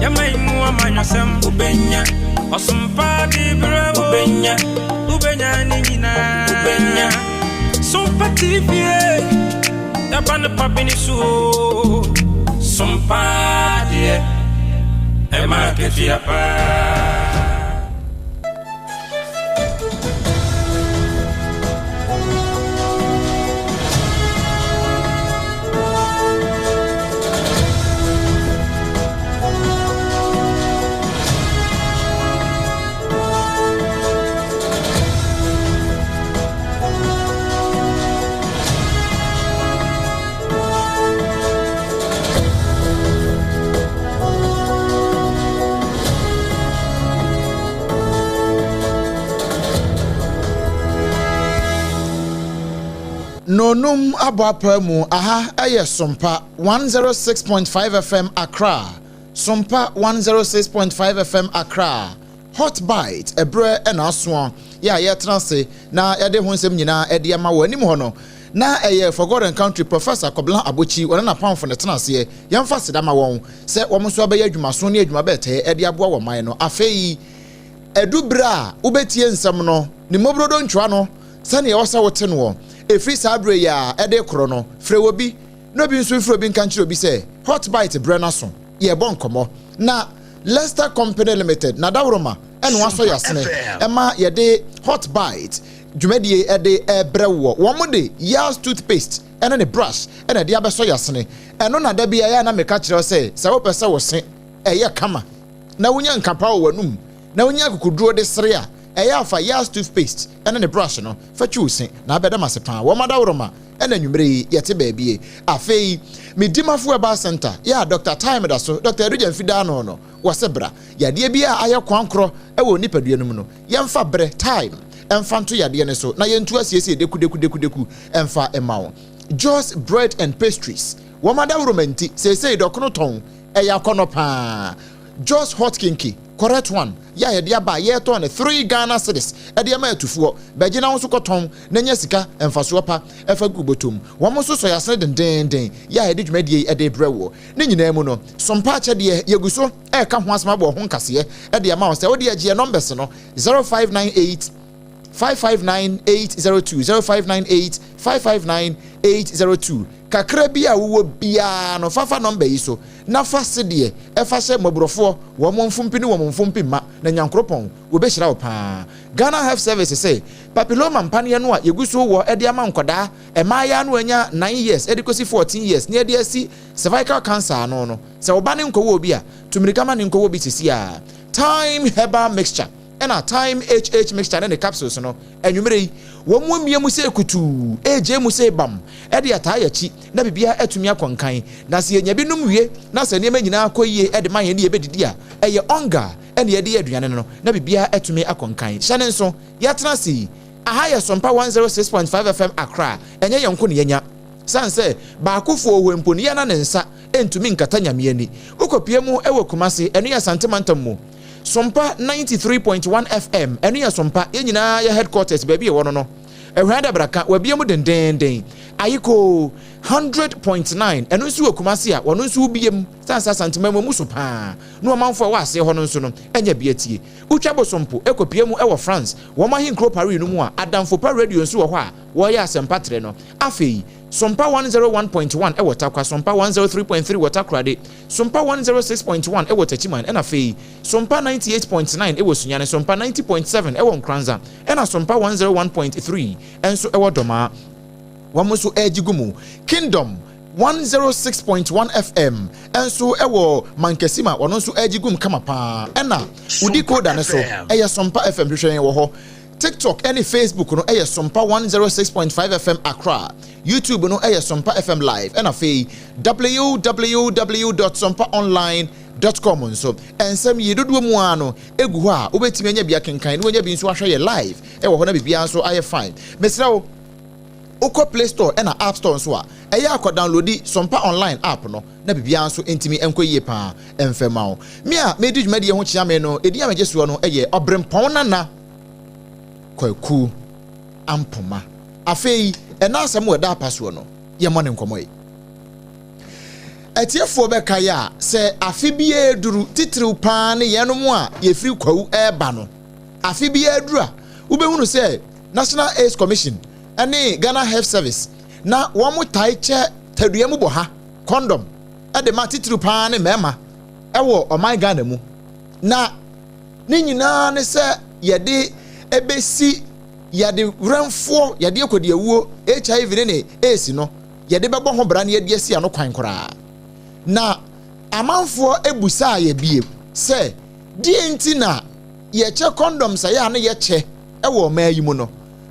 Yɛma mu amanyɔsɛm wobɛnya ɔsompa de berɛ wobɛnya wobɛnya ne nyinaa wobɛnya Sompa TV yɛba no pa bene so o. Sompa deɛ ɛma akatua paa. Nonum abɔ apaa mu aha ɛyɛ Sompa 106.5 FM Accra. Sompa 106.5 FM Accra. Hot Bite ɛberɛ ɛna asoɔ yɛ a yɛtena ase na yɛde ho nsɛm nyinaa ɛde ama wɔ anim hɔ no na ɛyɛ For God and Country Professor Kɔbla Abokyi wɔne n'apamfo ne tena aseɛ. Yɛmfa seda ma wɔn sɛ wɔn nso abɛyɛ adwumaso ne adwuma bɛɛtɛɛ ɛde aboa wɔn man no. Afei ɛdu berɛ a wobɛtie nsɛm no ne mmɔbrodo ntwoa no sɛnea ɛwɔ sɛ wote noɔ. Ɛfiri saa berɛ yi a ɛde korɔ no, frɛ wɔ bi na obi nso mfrɛ obi nka nkyerɛ obi sɛ Hot Bite berɛ no aso, yɛrebɔ nkɔmmɔ. Na Leicester Company Limited na Dawuroma ɛna wasɔ yɛ asene ɛma yɛde Hot Bite dwumadie ɛde ɛbrɛ woɔ. Wɔn de Yaz toothpaste ɛne ne brush ɛna ɛde abɛsɔ yɛ asene. Ɛno na da bi ɛyɛ na meka kyerɛ sɛ sɛ wopɛ sɛ wo se ɛyɛ kama na wonya nkapa wɔ w'anum na wonya akokoduro de sere a, ɛyɛ afa Yaz toothpaste ɛne ne brush no fa twi wo se na abɛda ase paa. Wɔn adaworoma ɛna nwumere yi yɛte baabi. Afei Medimafo Herbal Center yɛ a Dr. Time da so, Dr. Adugya Mfidaa no wɔsɛ bra yadeɛ bi a ayɛ kwankorɔ ɛwɔ nipadua no mu no, yɛmfa brɛ time ɛmfa nto yadeɛ no so na yɛntu asiesie deku deku deku deku ɛmfa ɛma wo. Jos Bread and Pastries, wɔn adaworoma nti seesei dɔkono tɔn ɛyɛ akɔnɔ paa. Jos Hot Kinky correct one yɛ a yɛde aba a yɛretɔn no 3 Ghana cedis ɛde ama atufoɔ bɛgye na wo nso kɔtɔn na nya sika mfasoɔ pa ɛfa gu bɔtɔm. Wɔn nso sɔ yɛasene dendenden yɛ a yɛde dwumadie yi ɛde brɛ woɔ. Ne nyinaa mu no, Sompa akyɛdeɛ yɛgu so ɛreka ho asɛm abɔ ho nkaseɛ ɛde ama wo sɛ wode agyeɛ numbers no 0598 559 802, 0598 559 802. Kakra bi a wowɔ biara no, fafa number yi so na fa sedeɛ ɛfa hyɛ mmɔborɔfoɔ wɔn mfompi ne wɔn mfompi mma na Nyankoropɔn wɔbɛhyira wo paa. Ghana Health Service sɛ papilloma mpaneɛ no a yɛgu so wɔ ɛde ama nkɔdaa mmaayɛ no anya 9 years ɛde kɔsi 14 years ne ɛde asi cervical cancer ano no, sɛ ɔba ne nkɔwɔ obi a tumirika ma ne nkɔwɔ bi sisi a Time Herbal Mixture ɛna Time HH Mixture ne ne capsules no, anwummerɛ yi wɔn mu mmea mu sɛ kutuu egye mu sɛ bam ɛde ataa yɛkyi na biribiara atumi akɔ nkan. Na sɛ yɛnya bi nom wie na sɛ nneɛma nyinaa kɔ yie ɛde ma yɛn ne yɛbɛdidi a ɛyɛ ɔnga ɛne yɛde yɛ aduane no na biribiara atumi akɔ nkan. Hyɛ ne nso yɛatena ase yi, aha yɛ Sompa 106.5 FM Accra. Ɛnyɛ yɛn nko ne yɛnya san sɛ baakofoɔ wɔ mpo ne yɛna ne nsa ntumi nkata Nyame ani. Wokɔpie mu ɛwɔ Kumase, ɛno yɛ Asantemantam mu, Sompa 93.1 FM, ɛno yɛ Sompa yɛn nyinaa yɛ headquarters baabi ɛwɔ no ɛhwan dabraka wabie mu dendenden. Ayiko 100.9, ɛno nso wɔ Kumase a wɔno nso wobie mu san sɛ Asanteman mu so paa na ɔmanfoɔ a ɛwɔ aseɛ hɔ no nso no ɛnyɛ bi atie. Wotwa Bosompo ɛkɔpie mu ɛwɔ France, wɔn ahenkuro Paris no mu a, Adamfo Pa Radio nso wɔ hɔ a wɔyɛ asɛmpa trɛ no. Afei Sompa 101.1 ɛwɔ Takwa, Sompa 103.3 wɔ Takoradi, Sompa 106.1 ɛwɔ Tachiman, ɛna afei Sompa 98.9 ɛwɔ Sunyane, Sompa 90.7 ɛwɔ Nkranza, ɛna Sompa 101.3 ɛnso ɛwɔ Dɔmaa. Wɔn nso ɛregye gu mu. Kingdom 106.1 FM ɛnso ɛwɔ Mankesima, wɔn nso ɛregye gu mu kama paa. Ɛna wodi koda ne so ɛyɛ Sompa FM, hwehwɛ yɛn wɔ hɔ. TikTok ɛne Facebook no ɛyɛ Sompa 106.5 FM Accra. YouTube no ɛyɛ Sompa FM Live, ɛna afei www.sompaonline.com nso ɛnsɛm yi dodoɔ mu ara no egu hɔ a wobɛtumi anya bi akenkan na wanya bi nso ahwɛ yɛ live ɛwɔ hɔ na biribiara nso ayɛ fine. Mesrɛ wo, wokɔ Play Store ɛna App Store nso a, ɛyɛ akɔ download Sompa Online app no na biribiara nso ntumi nkɔ yie paa ɛmfɛ ma wo. Me a medi dwumadie ho kyea me no, ɛdin a megye soɔ no ɛyɛ Ɔberempɔn Nana Kwaku Ampoma. Afei ɛna asɛm wɔ ɛda apa soɔ no, yɛmmɔ ne nkɔmmɔ yi. Atiefoɔ bɛkae a, sɛ afe biara duru, titiriw paa ne yɛnom a yɛfiri Kwawu reba no, afe biara duru a, wobɛhunu sɛ National AIDS Commission ne Ghana Health Service na wɔn tae kyɛ tadua mu bɔha, condom, de ma titiriw paa ne mmarima wɔ ɔman Ghana mu. Na ne nyinaa ne sɛ yɛde ɛbɛsi yɛde werɛmfoɔ, yɛde akɔdiawuo, HIV ne ne AIDS no, yɛde bɛbɔ ho bra na yɛde asi ano kwan koraa. Na amanfoɔ abusaa yɛ bie sɛ, deɛ nti na yɛkyɛ condoms a yɛ a na yɛkyɛ wɔ ɔman yi mu no,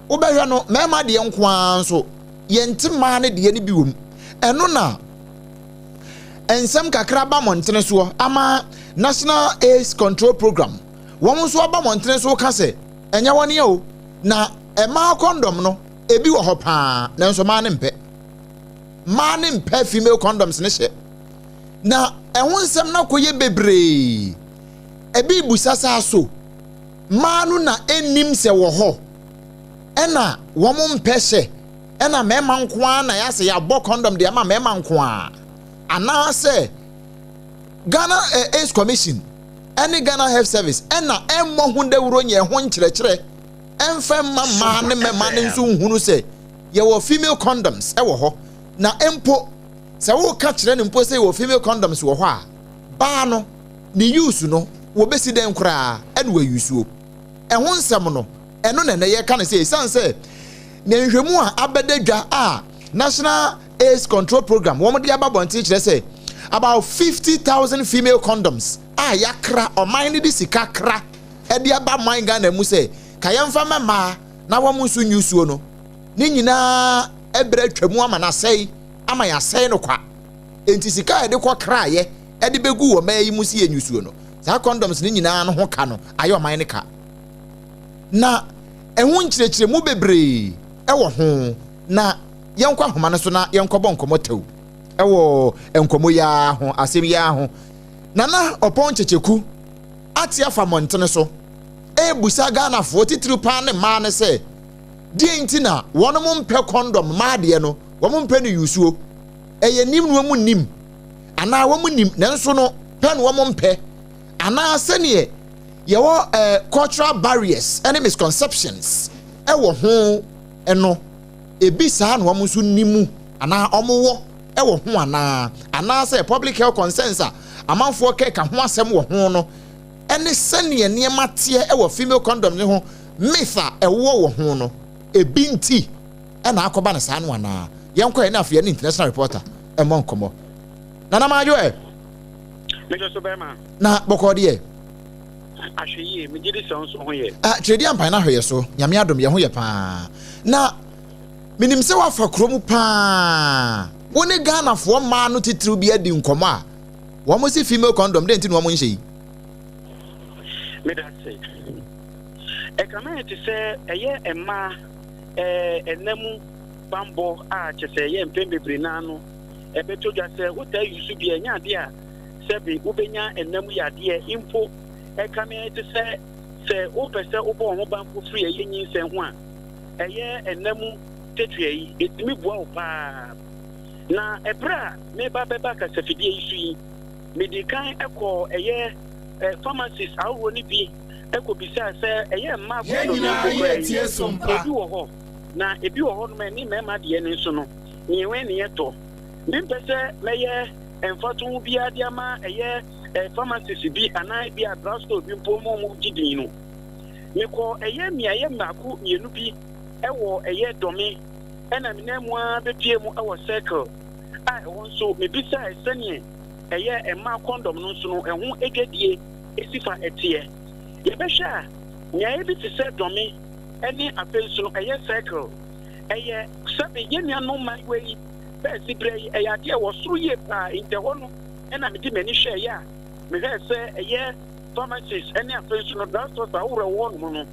wobɛhwɛ no mmarima deɛ nko ara nso, yɛnte mmaa no deɛ no bi wɔ mu. Ɛno na nsɛm kakra ba mmɔntene soɔ ama National AIDS Control Program wɔn nso aba mmɔntene so ka sɛ ɛnyɛ wɔn o, na mmaa condom no ebi wɔ hɔ paa, nanso mmaa no mpɛ. Mmaa no mpɛ female condoms no hyɛ. Na ɛho nsɛm no akɔyɛ bebree. Ebi busa saa so mmaa no na ɛnnim sɛ wɔ hɔ ɛna wɔn mpɛ hyɛ, ɛna mmarima nko ara na yɛasɛ yɛabɔ condom de ama mmarima nko ara, anaasɛ Ghana AIDS Commission ɛne Ghana Health Service ɛna ɛmmɔ ho dawuro nyɛ ho nkyerɛkyerɛ ɛmfa mma mmaa ne mmarima no nso nhunu sɛ yɛwɔ female condoms ɛwɔ hɔ. Na mpo sɛ woka kyerɛ no mpo sɛ yɛwɔ female condoms wɔ hɔ a, baa no ne use no wɔbɛsi dɛn koraa ɛna wɔayusuo. Ɛho nsɛm no ɛno na ɛnɛ yɛka no sɛ ɛsiane sɛ na nhwɛmu a abɛda dwa a National AIDS Control Program wɔn de aba bɔnten kyerɛ sɛ about 50,000 female condoms a yɛakra, ɔman no de sika kra ɛde aba man Ghana mu sɛ ka yɛmfa ma mmaa na wɔn nso nyusuo no, ne nyinaa ɛbrɛ atwa mu ama n'asɛe ama yɛasɛe no kwa. Enti sika a yɛde kɔ kraayɛ ɛde bɛgu wɔ mmaa yi mu si yɛ nyusuo no, saa condoms ne nyinaa no ho ka no ayɛ ɔman no ka. Na ɛho nkyerɛkyerɛmu bebree ɛwɔ ho, na yɛnkɔ ahoma no so na yɛnkɔbɔ nkɔmmɔ tɛw ɛwɔ nkɔmmɔ yi ara ho, asɛm yi ara ho. Nana Ɔpɔn Kyekyeku ate afa mmɔntene so ebusa Ghanafoɔ titiriw paa ne mmaa no sɛ deɛ nti na wɔn mpɛ condom mmaa deɛ no, wɔn mpɛ no yusuo. Ɛyɛ nim no wɔn nim anaa wɔn nim nanso no pɛ no wɔn mpɛ, anaa sɛneɛ yɛwɔ cultural barriers ɛne misconceptions ɛwɔ ho ɛno ebi saa na wɔn nso nim anaa wɔn wɔ ɛwɔ ho, anaa anaasɛ public health concerns a amanfoɔ kɛka ho asɛm wɔ ho no, ɛne sɛneɛ nneɛma teɛ ɛwɔ female condom ne ho myth a ɛwɔ wɔ ho no ebi nti ɛna akɔba ne saa no. Anaa yɛnkɔ yɛn afei ne international reporter ɛmmɔ nkɔmmɔ. Nana Maajo ɛ. Mehwɛ so bɛrima. Na bɔkɔɔ deɛ? Ahwɛ yie, megye di sɛ wo nso ho yɛ. Ah, Twɛdi ampan na ahwɛ yɛ so, Nyame adom yɛ ho yɛ paa. Na menim sɛ woafa kurom paa, wo ne Ghanafoɔ mmaa no titiriw bi adi nkɔmmɔ a wɔn si female condom dɛn nti na wɔn nhyɛ yi? Meda ase. Ɛkame ayɛ te sɛ ɛyɛ mmaa ɛnna mu bambɔ a kyɛ sɛ ɛyɛ mpɛn bebree naa no ɛbɛtɔ dwa sɛ wotaa yusu bi a ɛnyɛ adeɛ a sɛbe wobɛnya ɛnna mu yadeɛ mpo. Ɛkame ayɛ te sɛ sɛ wopɛ sɛ wobɔ wo ho ban mpo firi ɛyɛ nyinsɛn ho a, ɛyɛ ɛnna mu tɛtua yi ɛtumi boa wo paa. Na ɛberɛ a meba bɛba kasafidie yi so yi, medi kan kɔɔ ɛyɛ pharmacies ahodoɔ no bi kɔbisaa sɛ ɛyɛ mmaa Yɛn condom nyinaa mpo koraa yɛ yi tie so mpa. ebi wɔ hɔ, na ebi wɔ hɔ nom a ɛne mmarima deɛ no nso no neɛ wɛn ne yɛtɔ. Mempɛ sɛ mɛyɛ mfatoho biara de ama ɛyɛ pharmacies bi anaa ebi a drugstore bi mpo ma wɔn gye din no. Mekɔ ɛyɛ mmeaeɛ mmaako mmienu bi ɛwɔ ɛyɛ Dɔme, ɛna menam mu ara bɛpie mu ɛwɔ Circle a ɛhɔ nso mebisae sɛneɛ ɛyɛ mmaa condom no nso no ɛho adwadie esi fa ɛteɛ. Yɛbɛhwɛ a, mmeaeɛ bi te sɛ Dɔme ɛne afei nso no ɛyɛ Circle, ɛyɛ sɛbe yɛn nuanom mmaayewa yi bɛɛsi berɛ yi ɛyɛ adeɛ a ɛwɔ soro yie paa. Nti ɛhɔ no ɛna mede m'ani hwɛeɛ a mehwɛɛ sɛ ɛyɛ pharmacies ɛne afei nso no drugstores ahodoɔ ɛwɔ hɔnom no,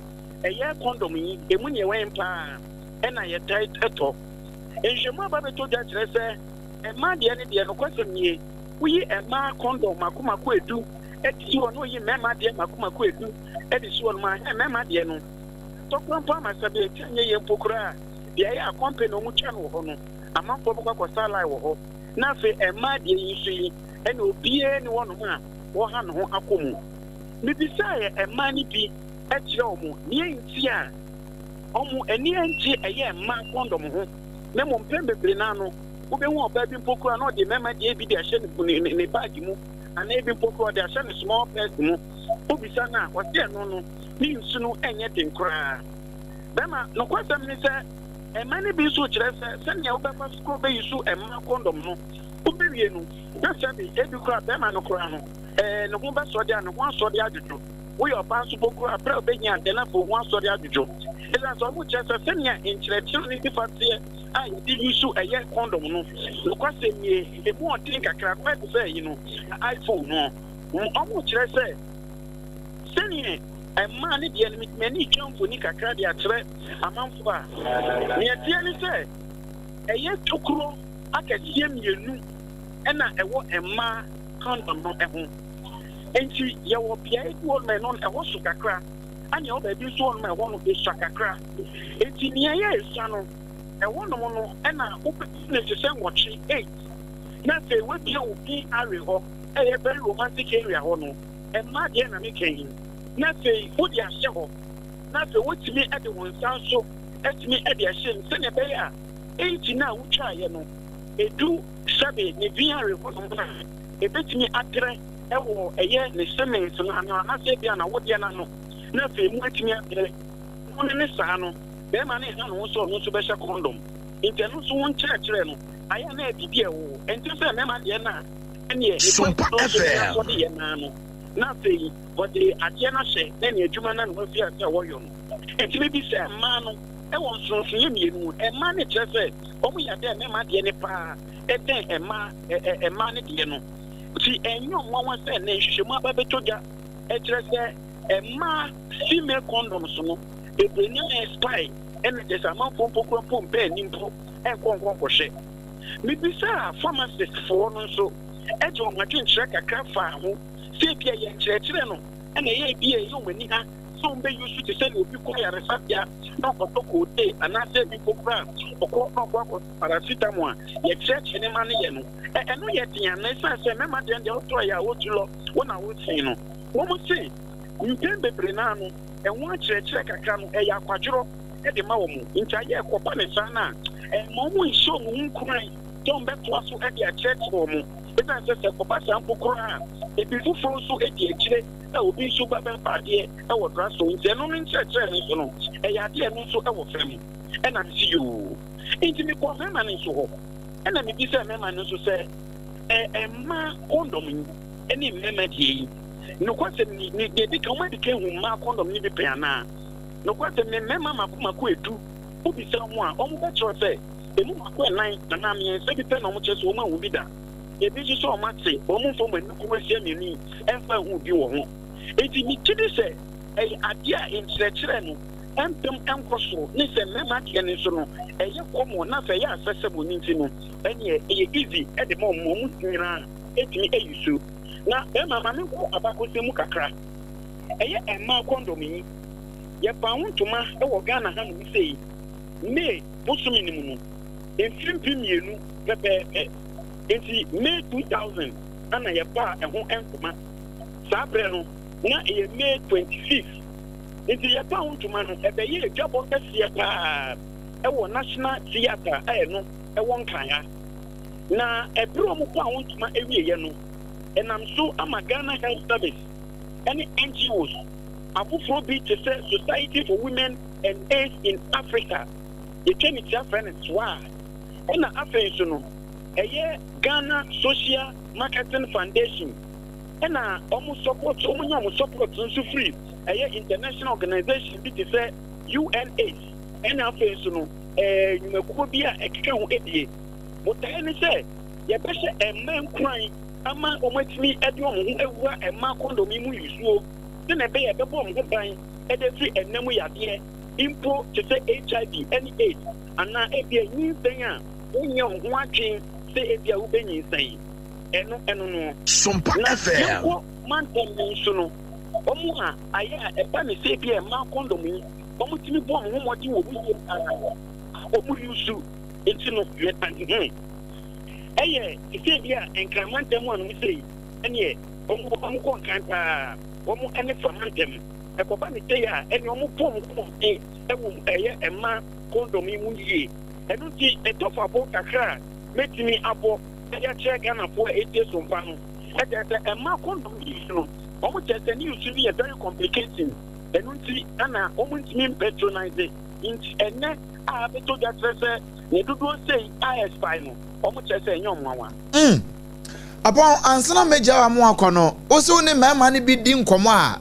ɛyɛ condom yi emu neɛ wɛn paa ɛna yɛtae ɛtɔ. Nhwɛmu aba bɛtɔ dwa kyerɛ sɛ mmaa deɛ no deɛ, nokwasɛm nie, woyi mmaa condom mako mako 10 ɛde si hɔ na oyi mmarima deɛ mako mako 10 ɛde si hɔ no ma ahɛ mmarima deɛ no tɔkora mpo ama sɛ bɛɛtwa nyɛ yɛ mpo koraa. Beaeɛ a company a wɔn twa no wɔ hɔ no, amanfoɔ bɛkɔ akɔsa line wɔ hɔ. Na afei mmaa deɛ yi nso yi, ɛna obiara ni hɔnom a wɔha ne ho akɔ mu. Mebisaeɛ mmaa no bi kyerɛ wɔn nea nti a wɔn ani ngye ɛyɛ mmaa kɔndɔm ho, na mmom mpɛn bebree no ara no, wobɛhu ɔbaa bi mpo koraa na ɔde mmarima deɛ bi de ahyɛ ne ne ne bag mu, anaa ebi mpo koraa ɔde ahyɛ ne small purse mu. Wobisa no a, ɔse ɛno no, ne nsu no nyɛ den koraa. Bɛrima, nokwasɛm ne sɛ, mmaa no bi nso kyerɛ sɛ sɛnea wobɛfa so koraa wobɛyi so mmaa kɔndɔm no, wobɛwie no, na sɛbe ebi koraa bɛrima no koraa no, ɛɛ ne ho bɛsɔ de a, ne ho asɔ de adwodwo. Woyɛ ɔbaa nso mpo koraa, berɛ a wobɛhia adeɛ no afei wo ho asɔ de adwodwo. Ɛsiane sɛ wɔkyerɛ sɛ sɛnea nkyerɛkyerɛ no si fa teɛ a yɛde yi so ɛyɛ kɔndɔm no, nokwasɛm nie, ɛmu ɔden kakra, akɔyɛ te sɛ ɛyi no, iPhone no. Wɔkyerɛ sɛ sɛnea mmaa no deɛ no, mede m'ani retwa mfoni kakra de akyerɛ amanfoɔ a, nea ɛteɛ ne sɛ ɛyɛ tokuro akɛseɛ mmienu na ɛwɔ mmaa kɔndɔm no ho. Enti yɛwɔ beaeɛ bi wɔ hɔnom a ɛno no ɛhɔ so kakra, ɛna yɛwɔ baabi nso wɔ hɔnom a ɛhɔ no esua kakra. Enti nea ɛyɛ esua no, ɛhɔnom no ɛna wobɛdi no te sɛ nwɔtwe, eight, na afei woabue wo V array hɔ, ɛyɛ very romantic area hɔ no, mmaa deɛ na meka yi, na afei wode ahyɛ hɔ, na afei wotumi de wo nsa nso atumi de ahyɛ mu sɛnea ɛbɛyɛ a eight no a wotwaeɛ no, ɛdu sɛbe ne V array hɔnom no a, ɛbɛtumi atrɛ wɔ ɛyɛ ne semens no ano anaasɛ ebia n'awodeɛ no ano na afei mu atumi atrɛ. No ne saa no, bɛrima no nha ne ho sɛ ɔno nso bɛhyɛ kɔndɔm. Nti ɛno nso ho nkyerɛkyerɛ no, ayɛ a na ɛyɛ biribi a ɛwɔ hɔ. Ɛnte sɛ mmarima deɛ no a ɛneɛ ne Sompa kwan so FM. sɔ de yɛ naa no, na afei wɔde adeɛ no ahyɛ na ne adwuma no na wafi ase a wɔyɔ no. Nti mebisaa mmaa no wɔ nsonsonoeɛ mmienu mu. Mmaa no kyerɛ sɛ wɔn yɛ adeɛ a mmarima deɛ no paa ɛbɛn mmaa mmaa no deɛ no. Nti ɛnyɛ nwanwa sɛ nnɛ nhwehwɛmu aba bɛtɔ dwa kyerɛ sɛ mmaa female condoms no bebree no ara expire ɛna kyerɛ sɛ amanfoɔ mpo kura mpo mpɛ ani mpo nkɔ nkɔ nkɔhwɛ. Mebisaa pharmacist foɔ no nso gye wɔn adwenkyerɛ kakra faa ho sɛ ebia yɛn nkyerɛkyerɛ no ɛna ɛyɛ ebia ɛyɛ wɔn ani ha sɛ wɔn bɛ use te sɛ nea obi kɔ ayaresabea na ɔkɔtɔ codeine anaasɛ ebi mpo koraa ɔkɔ na ɔkɔ akɔ Paracetamol a yɛkyerɛkyerɛ ne ma no yɛ no, ɛ ɛno yɛ den anaa? Esiane sɛ mmarima deɛ deɛ wotɔ yɛ a wotu lɔ, wo na wosen no. Wɔn se mpɛn bebree no ara no, ɛho akyerɛkyerɛ kakra no, ɛyɛ akwadworɔ de ma wɔn. Nti ayɛ ɛkɔba no saa no a, ɛmma wɔn nhyɛ wɔn ho nkuran sɛ wɔbɛtoa so de akyerɛkyerɛ wɔn. Esiane sɛ sɛ ɛkɔba saa mpo koraa a, ebi foforɔ nso di akyire a obi nso ba bɛfa adeɛ wɔ drugstore. Nti ɛno no nkyerɛkyerɛ no nso no, ɛyɛ adeɛ a ɛno nso wɔ fam. Ɛna mese yoo. Enti mekɔɔ mmarima no nso hɔ, ɛnna mibisaa mmarima no nso sɛ, Ɛ, mmaa kɔndɔm yi ne mmarima deɛ yi, nokwasɛm ni, ne deɛ ɛdi kan, wɔadi kan ahu mmaa kɔndɔm no bi pɛn anaa? Nokwasɛm ni, mmarima mmaako mmaako edu, wobisa wɔn a, wɔbɛkyerɛ sɛ emu mmaako nnan anaa mmiɛnsa bi pɛ na wɔkyerɛ sɛ wɔanhu bi da. Ebi nso sɛ wɔate, wɔmfa wɔn ani koro asia mmienu yi mfa nhu bi wɔ ho. Enti migye di sɛ ɛyɛ adeɛ a nkyerɛkyerɛ no mpem nkɔ soro ne sɛ mmarima deɛ no nso no ɛyɛ common na sɛ ɛyɛ accessible no nti no ɛneɛ ɛyɛ easy de ma wɔn, wɔn nyinaa ɛtumi ayi su. Na bɛrima ma menkɔ abakɔsɛm mu kakra, ɛyɛ mmaa kɔndɔm yi yɛpaa ho ntoma wɔ Ghana hanom sei May bosome no mu no mfiri 2000 pɛpɛɛpɛ, nti May 2000 ana yɛpaa ɛho ntoma, saa berɛ no na ɛyɛ May 25. Enti yɛpaa ho ntoma no, ɛbɛyɛɛ dwabɔ kɛseɛ paa wɔ National Theatre a ɛno wɔ Nkran ha. Na ɛberɛ a wɔpaa ho ntoma wieeɛ no, ɛnam so ama Ghana Health Service ne NGOs afoforɔ bi te sɛ Society for Women and AIDS in Africa, yɛtwa ne tia frɛ no SWAA, ɛna afei nso no ɛyɛ Ghana Social Marketing Foundation, ɛna wɔn support, wɔn nya wɔn support nso firi ɛyɛ international organization bi te sɛ UNAIDS ɛna afei nso no ɛɛ nnwumakuo bi a ɛkeka ho ebie. Botaeɛ ne sɛ yɛbɛhyɛ mmaa nkuran ama wɔn atumi de wɔn ho awura mmaa kɔndɔm yi mu nsuo sɛnea ɛbɛyɛ ɛbɛbɔ wɔn ho ban de afiri ɛnna mu yadeɛ mpo te sɛ HIV ne AIDS anaa ebia nyinsɛn a wonyɛ wo ho adwen sɛ ebia wobɛnyinsɛn. Ɛno ɛno no. Sompa Na FM. yɛnkɔ mantam no nso no, wɔn a ayɛ a ɛba ne sɛ ebia mmaa kɔndɔm yi, wɔtumi bɔ wɔn ho mmɔden wɔ mu yie paa a wɔn use nti no, yɛtan ho. Ɛyɛ te sɛ bi a Nkran mantam mu anom sei, ɛneɛ wɔn wɔn kɔ Nkran paa, wɔn ɛne fa mantam. Ɛkɔba ne sei a, ɛneɛ wɔn bɔ wɔn ho mmɔden ɛwɔ ɛyɛ mmaa kɔndɔm yi mu yie. Ɛno nti ɛtɔfabɔ kakra a mɛtumi abɔ de akyerɛ Ghanafoɔ a ɛtie Sompa no, ɛkyerɛ sɛ mmaa kɔndɔm yi no, wɔn kyerɛ sɛ ne use no yɛ very complicating. Ɛno nti ɛna wɔn ntumi mpatronise. Nti ɛnɛ a abɛtɔ dwa kyerɛ sɛ ne dodoɔ sei a expire no, wɔn kyerɛ sɛ ɛnyɛ wɔn nwanwa. Apɔn, ansa na mɛgya wo ama wakɔ no, wo se wo ne mmarima no bi di nkɔmmɔ a,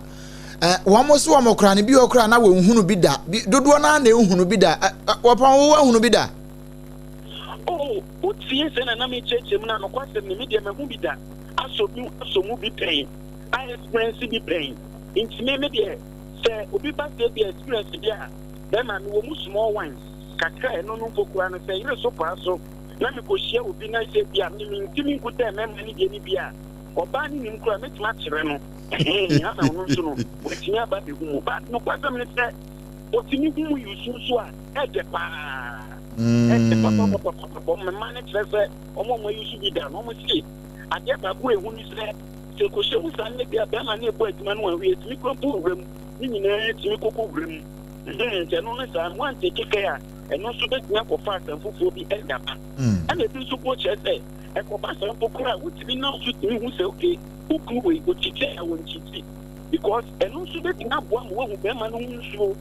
eh, wɔn se wɔn koraa no, bi wɔ koraa na wɔnhunu bi da. Bi, dodoɔ no ara na ɛnhunu bi da. Eh, eh, wɔpɔn, wo woahunu bi da? Oh, wotie sɛ na na mekyerɛkyerɛ mu no a, nokwasɛm ni, me deɛ mahu bi da, asɔ mu, asɔ mu bi pɛn, a experience bi pɛn. Nti me, me deɛ, sɛ obi ba sɛ bi experience bi a, bɛrima, mewɔ mu small ones kakra a ɛno no mpo koraa no, sɛ yere so paa so na mekɔhyia obi na sɛ bi a me mentumi nkuta mmarima no deɛ no bi a, ɔbaa no nim koraa mɛtumi akyerɛ no ɛhɛn ama ɔno nso no watumi aba abɛhu mu. But nokwasɛm ne sɛ ɔtumi hu mu yusu nso a ɛdɛ paa. Ɛdɛ papapapapapa. Mma no kyerɛ sɛ wɔn a wɔayusu bi da no, wɔn se adeɛ baako a ɛhu ne sɛ sɛ ɛkɔhyɛ mu saa no bi a bɛrima no ɛbɔ adwuma no wanhwɛ ɛtumi kura mpo wura mu ne nyinaa tumi kɔkɔ wura mu. Nti ɛno ne saa no wantake care a ɛno nso bɛtumi akɔfa asɛm foforɔ bi de aba. Ɛna ebi nso mpo kyerɛ sɛ ɛkɔba saa mpo koraa a wotumi nam so tumi hu sɛ okay wo kunu wei ɔkyiti a ɔnkyiti because ɛno nso bɛtumi aboa ma woahu bɛrima no ho nsuo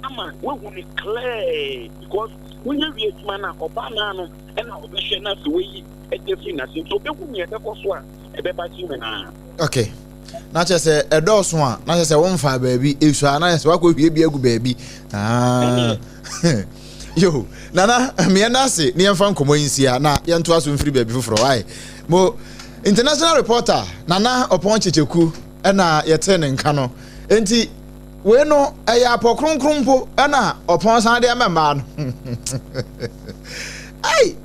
ama woahu no clear because wonya wie adwuma no a ɔbaa naa no ɛna ɔbɛhwɛ na afei wayi ɛde afiri n'ase nti ɔbɛhu nea ɛbɛkɔ so a ɛbɛba so nyinaa. Okay. Na kyerɛ sɛ ɛdɔɔso a na kyerɛ sɛ womfaa baabi esua na kyerɛ sɛ wakɔhwie bi agu baabi. Ah. Yo, Nana, meɛ no ase ne yɛmfa nkɔmmɔ yi nsia na yɛntoa so mfiri baabi foforɔ. Wae. Mo international reporter Nana Ɔpɔn Kyekyeku ɛna yɛtee ne nka no. Enti wei no ɛyɛ apɔ kronkron mpo ɛna Ɔpɔn san de ama mmaa no. Ei,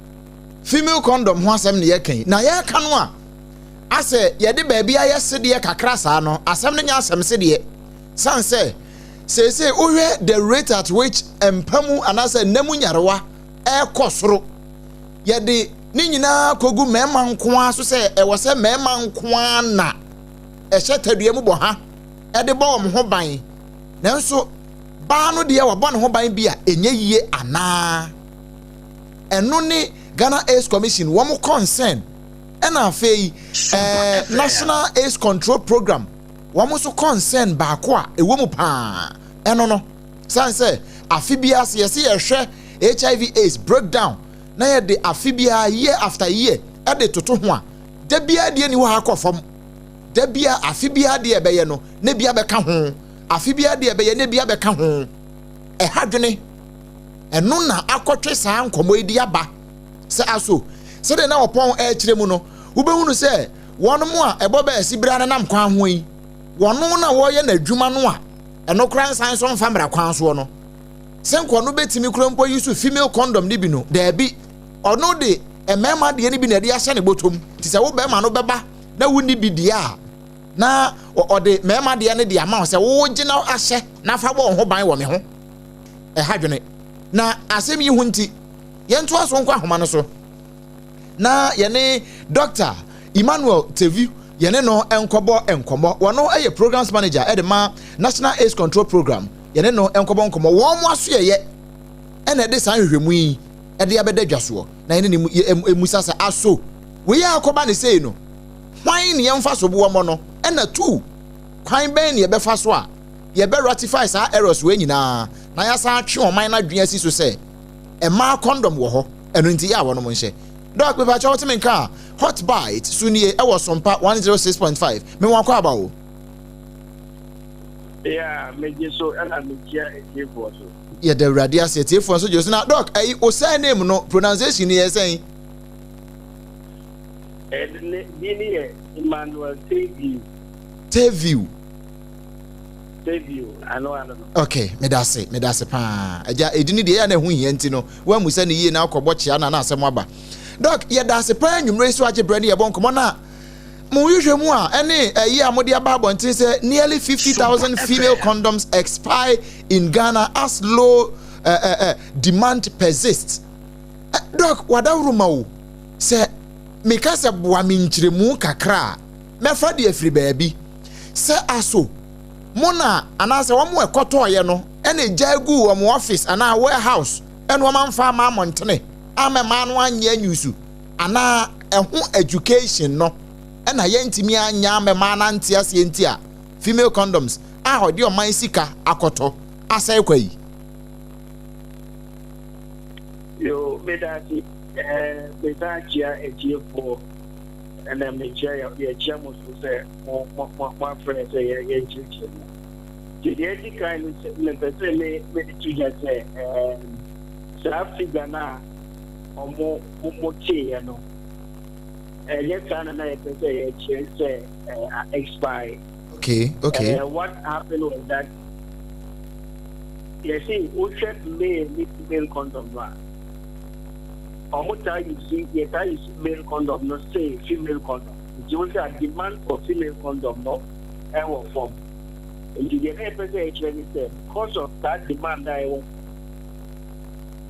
female condom ho asɛm ne yɛka yi. Na yɛka no a asɛ yɛde baabi ayɛ sedeɛ kakra saa no, asɛm no nyɛ asɛm sedeɛ. San sɛ seesei wohwɛ the rate at which mpa mu anaasɛ nna mu nyarewa ɛrekɔ soro, yɛde ne nyinaa kɔgu mmarima nko ara so sɛ ɛwɔ sɛ mmarima nko ara na ɛhyɛ tadua mu bɔ ha ɛde bɔ wɔn ho ban, nanso baa no deɛ wabɔ ne ho ban bi a ɛnyɛ yie anaa? Ɛno ne Ghana AIDS Commission wɔn concern, ɛna afei ɛɛ National AIDS Control Program wɔn nso concern baako a ɛwɔ mu paa ɛno no san sɛ afe biara sɛ yɛsɛ yɛhwɛ HIV AIDS breakdown na yɛde afe biara year after year ɛde toto ho a, da biara deɛ ni hɔ ha kɔ fam, da biara afe biara deɛ ɛbɛyɛ no na bi abɛka ho, afe biara deɛ ɛbɛyɛ na bi abɛka ho. Ɛha dwene ɛno na akɔtwe saa nkɔmmɔ yi de aba sɛ aso sɛdeɛ na ɔpɔn ɛrekyerɛ mu no, wobɛhunu sɛ wɔn a ɛbɔ bɛɛ sibira no nam kwan ho yi, wɔn na wɔreyɛ n'adwuma no a ɛno koraa nsan so mfa mmara kwan soɔ no, sɛ nka ɔno bɛtumi koraa mpo yi so female condom no bi no, daabi, ɔno de mmarima deɛ no bi na ɛde ahyɛ ne bɔtɔm. Nti sɛ wo bɛrima no bɛba na wonni bi deɛ a, na ɔde mmarima deɛ no de ama wo sɛ wogye na ahyɛ na fa bɔ wo ho ban wɔ me ho. Ɛha dwene. Na asɛm yi ho nti, yɛntoa so nkɔ ahoma no so na yɛne Dr. Emmanuel Tevi yɛne no nkɔbɔ nkɔmmɔ. Wɔno yɛ Programs Manager de ma National AIDS Control Program. Yɛne no nkɔbɔ nkɔmmɔ. Wɔn mo asoɛyɛ ɛna ɛde saa nhwehwɛmu yi ɛde abɛda dwa soɔ na yɛne ne musa sɛ aso wei a akɔba ne sei no, hwan ne yɛmfa so boɔ mmɔ no, ɛna tu kwan bɛn ne yɛbɛfa so a yɛbɛ ratify saa errors wei nyinaa na yɛasan atwe ɔman no adwene asi so sɛ mmaa condom wɔ hɔ, ɛno nti yɛ a wɔnom nhyɛ. Doc, mepakyɛ wote me nka a, Hot Bite so nie ɛwɔ Sompa 106.5. Me wakɔ aba o. Yeah, megye so ɛna mekyia atiefoɔ so. Yɛda Awurade ase, atiefoɔ nso gye so. Na Doc, ɛyi o surname no pronunciation ni yɛ sɛn? Ne din ne yɛ Emmanuel Teview. Teview. Teview, ano ano no. Okay, meda ase, meda ase paa. Agya, edin deɛ yɛ na ɛho hia nti no, woamu sɛ ne yie na akɔbɔ kyea na na asɛm aba. Doc, yɛda ase paa anwummerɛ yi so agye berɛ ne yɛbɔ nkɔmmɔ na mo nhwehwɛ mu a ɛne ɛyi a mode aba abɔnten sɛ nearly 50,000 female condoms expire in Ghana as low demand persists. Doc, wadaworo ma o sɛ Meka sɛ boa me nkyerɛmu kakra a, mɛfa de afiri baabi. Sɛ aso mo na anaasɛ wɔn a ɛkɔtɔeɛ no na ɛgyae guu wɔn office anaa warehouse ɛna wɔn amfa ama mmɔntene amma mmaa no anyɛ anyusu anaa ɛho education no ɛna yɛntumi anyɛ amma mmaa no ante aseɛ nti a female condoms a ɔde ɔman sika akɔtɔ asɛe kwa yi. Yo, meda ase. Ɛɛ, mesan akyia atiefoɔ ɛna mekyia yɛkyia mo so sɛ mo mo mo afrɛ sɛ yɛ yɛnkyerɛkyerɛ mu. Nti deɛ adi kan no sɛ mepɛ sɛ me mede to dwa sɛ ɛɛm saa figure no a ɔmo mo mo teeɛ no, ɛnyɛ saa na na yɛpɛ sɛ yɛkyerɛ sɛ ɛɛ expire. What happened was that yɛse wohwɛ male ne female condom no a, ɔmo taa use, yɛtaa use male condom no sen female condom. Nti wohwɛ a, demand for female condom no ɛwɔ fam. Nti deɛ na yɛpɛ sɛ yɛkyerɛ ne sɛ because of saa demand a ɛwɔ,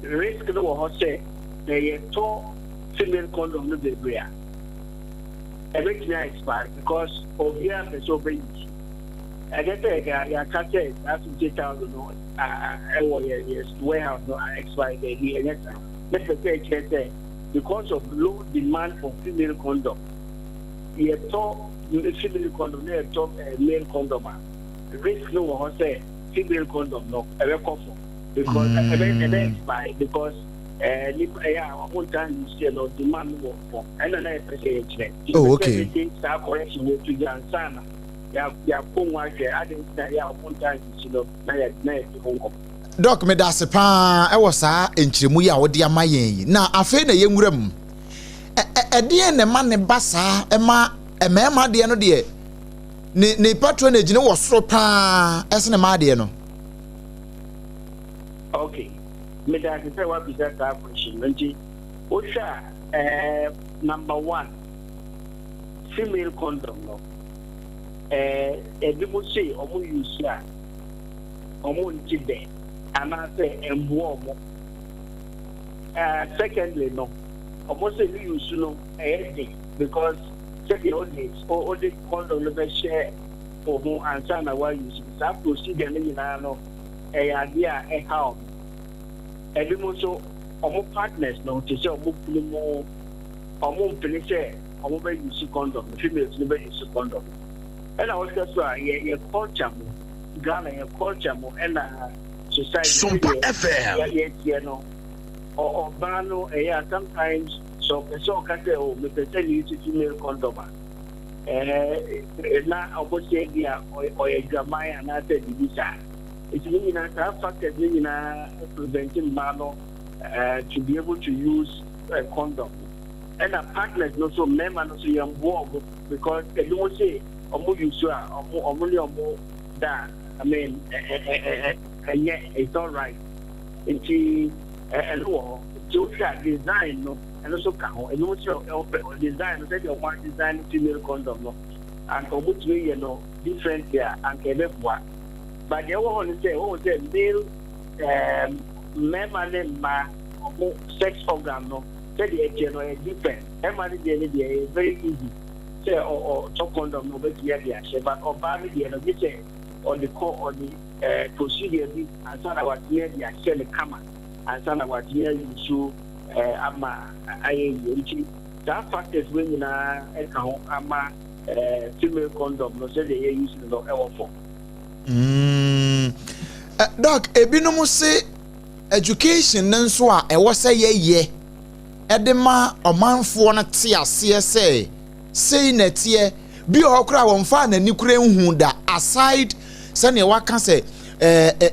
risk no wɔ hɔ sɛ sɛ yɛtɔ female condom no bebree a, ɛbɛtumi a expire because obiara mpɛ sɛ ɔbɛyi. Ɛnyɛ sɛ yɛaka sɛ saa 50,000 no ɛwɔ yɛ warehouse no expire, daabi, ɛnyɛ saa. Mepɛ sɛ ɛkyerɛ sɛ because of low demand for female condom, yɛtɔ female condom na yɛtɔ male condom a, risk no wɔ hɔ sɛ female condom no ɛbɛkɔ fam because ɛbɛ expire because nipa ɛyɛ a wɔn ntaa use no, demand no wɔ fam. Ɛna na yɛpɛ sɛ yɛkyerɛ. Oh, okay. Sɛ saa correction wɔ to gya ansa na yɛakɔ mu ahwɛ adi nti na yɛ a wɔn ntaa use no na yɛ na yɛde ho nkɔmɔ. Doc, meda ase paa ɛwɔ saa nkyerɛmu yi a wɔde ama yɛn yi. Na afei na yɛnwura mu. Ɛdeɛn na ɛma ne ba saa, ɛma mmarima deɛ no deɛ ne patronage no wɔ soro paa ɛsene mmaa deɛ no? Okay, meda ase sɛ wabisa saa question no. Nti wohwɛ a, number one, female condom no, ebi mo se ɔmo use a, ɔmo nte dɛ anaasɛ ɛmboa ɔmo. Secondly no, ɔmo sɛ ne use no ɛyɛ den because sɛdeɛ ɔde condom no bɛhyɛ wo ho ansa na wa use no, saa procedure no nyinaa no ɛyɛ adeɛ a ɛha ɔmo. Ebi mo nso, ɔmo partners no, te sɛ ɔmo kunu mu, ɔmo mpene sɛ ɔmo bɛ use condom no, females no bɛ use condom no. Ɛna wɔhwɛ so a, yɛ culture mu, Ghana yɛ culture mu ɛna society Sompa FM. yɛteɛ no, ɔbaa no ɛyɛ a sometimes sɛ ɔpɛ sɛ ɔka sɛ, "O, mepɛ sɛ ne use female condom" a, na ɔmo sɛ bi a ɔyɛ dwaman anaasɛ biribi saa. Nti ne nyinaa, saa factors ne nyinaa prevent mmaa no to be able to use condom. Ɛna partners no so, mmarima no so, yɛn boɔ ɔmo because ebi mo se ɔmo use a, ɔmo ne ɔmo da, I mean, ɛ ɛ ɛ ɛnyɛ, it's not right. Nti ɛno wɔ hɔ. Nti wohwɛ a, design no ɛno nso ka ho. Ebi mo sɛ ɔpɛ design no, sɛdeɛ ɔmo design female condom no, anka ɔmo tumi yɛ no differently a, anka ɛbɛboa. But deɛ ɛwɔ hɔ no sɛ wɔn sɛ male, mmarima ne mmaa ɔmo sex organ no, sɛdeɛ ɛteɛ no, ɛyɛ different. Mmarima no deɛ no deɛ, ɛyɛ very easy sɛ ɔtɔ condom no, ɔbɛtumi ade ahyɛ, but ɔbaa no deɛ no, gye sɛ ɔde kɔ ɔde procedure bi ansa na watumi ade ahyɛ no kama ansa na watumi ayi so ama ayɛ yie. Nti saa factors wei nyinaa ɛka ho ama female condom no, sɛdeɛ yɛ use no, ɛwɔ fam. Doc, ebinom se education no nso a ɛwɔ sɛ yɛyɛ ɛde ma ɔmanfoɔ no te aseɛ sɛ sei na ɛteɛ, bi wɔ hɔ koraa wɔmfa n'ani kora nhu da. Aside sɛnea waka sɛ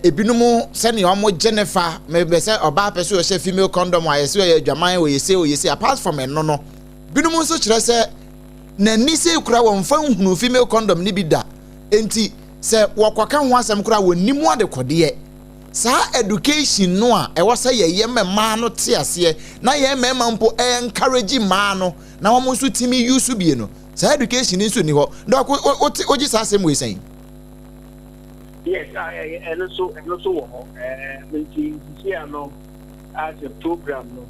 ebinom sɛnea wɔn gye ne fa mebɛ sɛ ɔbaa pɛ sɛ ɔhyɛ female condom a, yɛsɛ ɔyɛ adwaman, ɔyɛ se, ɔyɛ se. Apart from ɛno no, binom nso kyerɛ sɛ n'ani sɛ kura wɔmfa nhunu female condom ne bi da, nti sɛ wɔkɔka ho asɛm koraa, wɔnim adekɔdeɛ. Saa education no a ɛwɔ sɛ yɛyɛ ma mmaa no te aseɛ na yɛn mmarima mpo encourage mmaa no na wɔn nso tumi use bie no, saa education nso ni hɔ. Doc, wote wogye saa asɛm wei sɛn? Yes, ɛno nso wɔ hɔ. Nti sisi ano as a program no,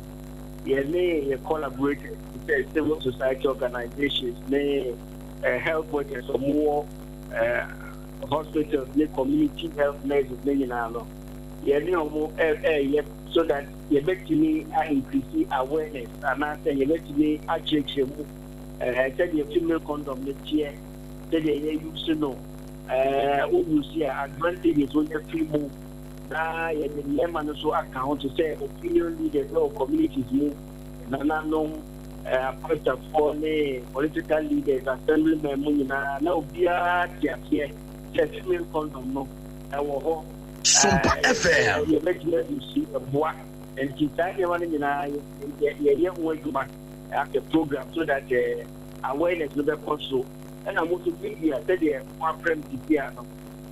yɛne yɛ collaborators te sɛ civil society organizations ne health workers ɔmo wɔ hospitals ne community health nurses ne nyinaa no, yɛne ɔmo ɛɛyɛ so that yɛbɛtumi a increase awareness anaasɛ yɛbɛtumi akyerɛkyerɛ mu sɛdeɛ female condom no teɛ, sɛdeɛ yɛ use no, wo use a, advantages wonya firi mu, na yɛde mmarima no so aka ho te sɛ opinion leaders ɛwɔ communities mu, nananom, apastafoɔ ne political leaders, assemblymen mu nyinaa, na obiara te aseɛ sɛ female condom no ɛwɔ hɔ. Sompa FM. Yɛbɛtumi a use, ɛboa. Nti saa nneɛma no nyinaa yɛyɛ ho adwuma after program so that awareness no bɛkɔ so. Ɛna mo nso media, sɛdeɛ mo afrɛ m sisi a no,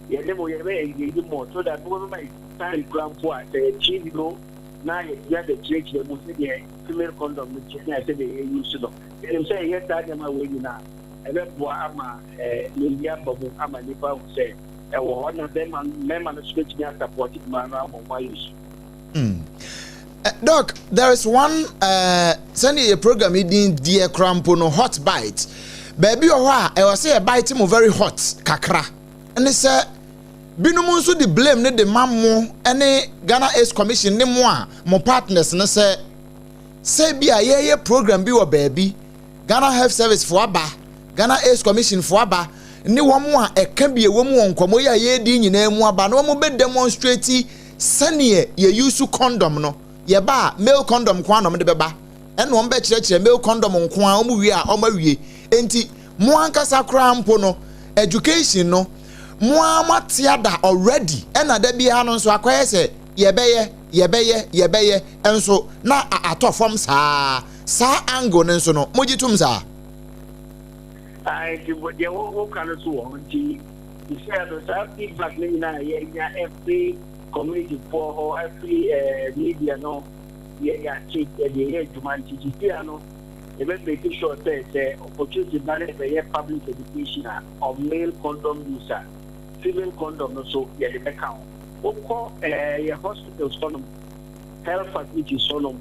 yɛne mo yɛbɛ engage more so that mo bɛma time kora mpo a sɛ yɛ TV no na yɛtumi abɛkyerɛkyerɛ mu sɛdeɛ female condom no kyerɛ ne sɛdeɛ yɛ use no. Yɛnim sɛ yɛyɛ saa nneɛma wei nyinaa, ɛbɛboa ama yɛyi aba mu ama nnipa ahu sɛ ɛwɔ hɔ, na bɛrima mmarima no so bɛtumi a support mmaa no ama ɔmo ayɛ so. Doc, there is one sɛnea yɛ program yi din deɛ kora mpo no, Hot Bite, baabi wɔ hɔ a ɛwɔ sɛ yɛ bite mo very hot kakra, ɛne sɛ binom nso de blame ne de ma mo ne Ghana AIDS Commission ne mo a mo partners no sɛ bi a yɛyɛ program bi wɔ baabi, Ghana Health Service fo aba, Ghana AIDS Commission fo aba, ne wɔn a ɛka bi ɛwɔ mu wɔ nkɔmɔ yi a yɛredi nyinaa mu aba na wɔn bɛ demonstrate sɛneɛ yɛ use condom no. Yɛba a, male condom nko ara na wɔde bɛba, ɛna wɔn bɛkyerɛkyerɛ male condom nko ara. Wɔn wie a, wɔn awie. Nti mo ankasa koraa mpo no, education no, mo ara mo ate ada already, ɛna da biara no nso akɔyɛ sɛ yɛbɛyɛ, yɛbɛyɛ, yɛbɛyɛ nso na atɔ fam saa. Saa angle no nso no, mo gye tom saa? Nti deɛ woka no so wɔ hɔ. Nti sɛ no saa feedback no nyinaa yɛnya ɛfiri community foɔ hɔ, ɛfiri media no, yɛate, yɛde yɛ adwuma. Nti sisia no yɛbɛ make sure sɛ opportunity ba no, yɛbɛyɛ public education a on male condom use a, female condom no so yɛde bɛka ho. Wokɔ yɛ hospitals hɔnom, health facilities hɔnom,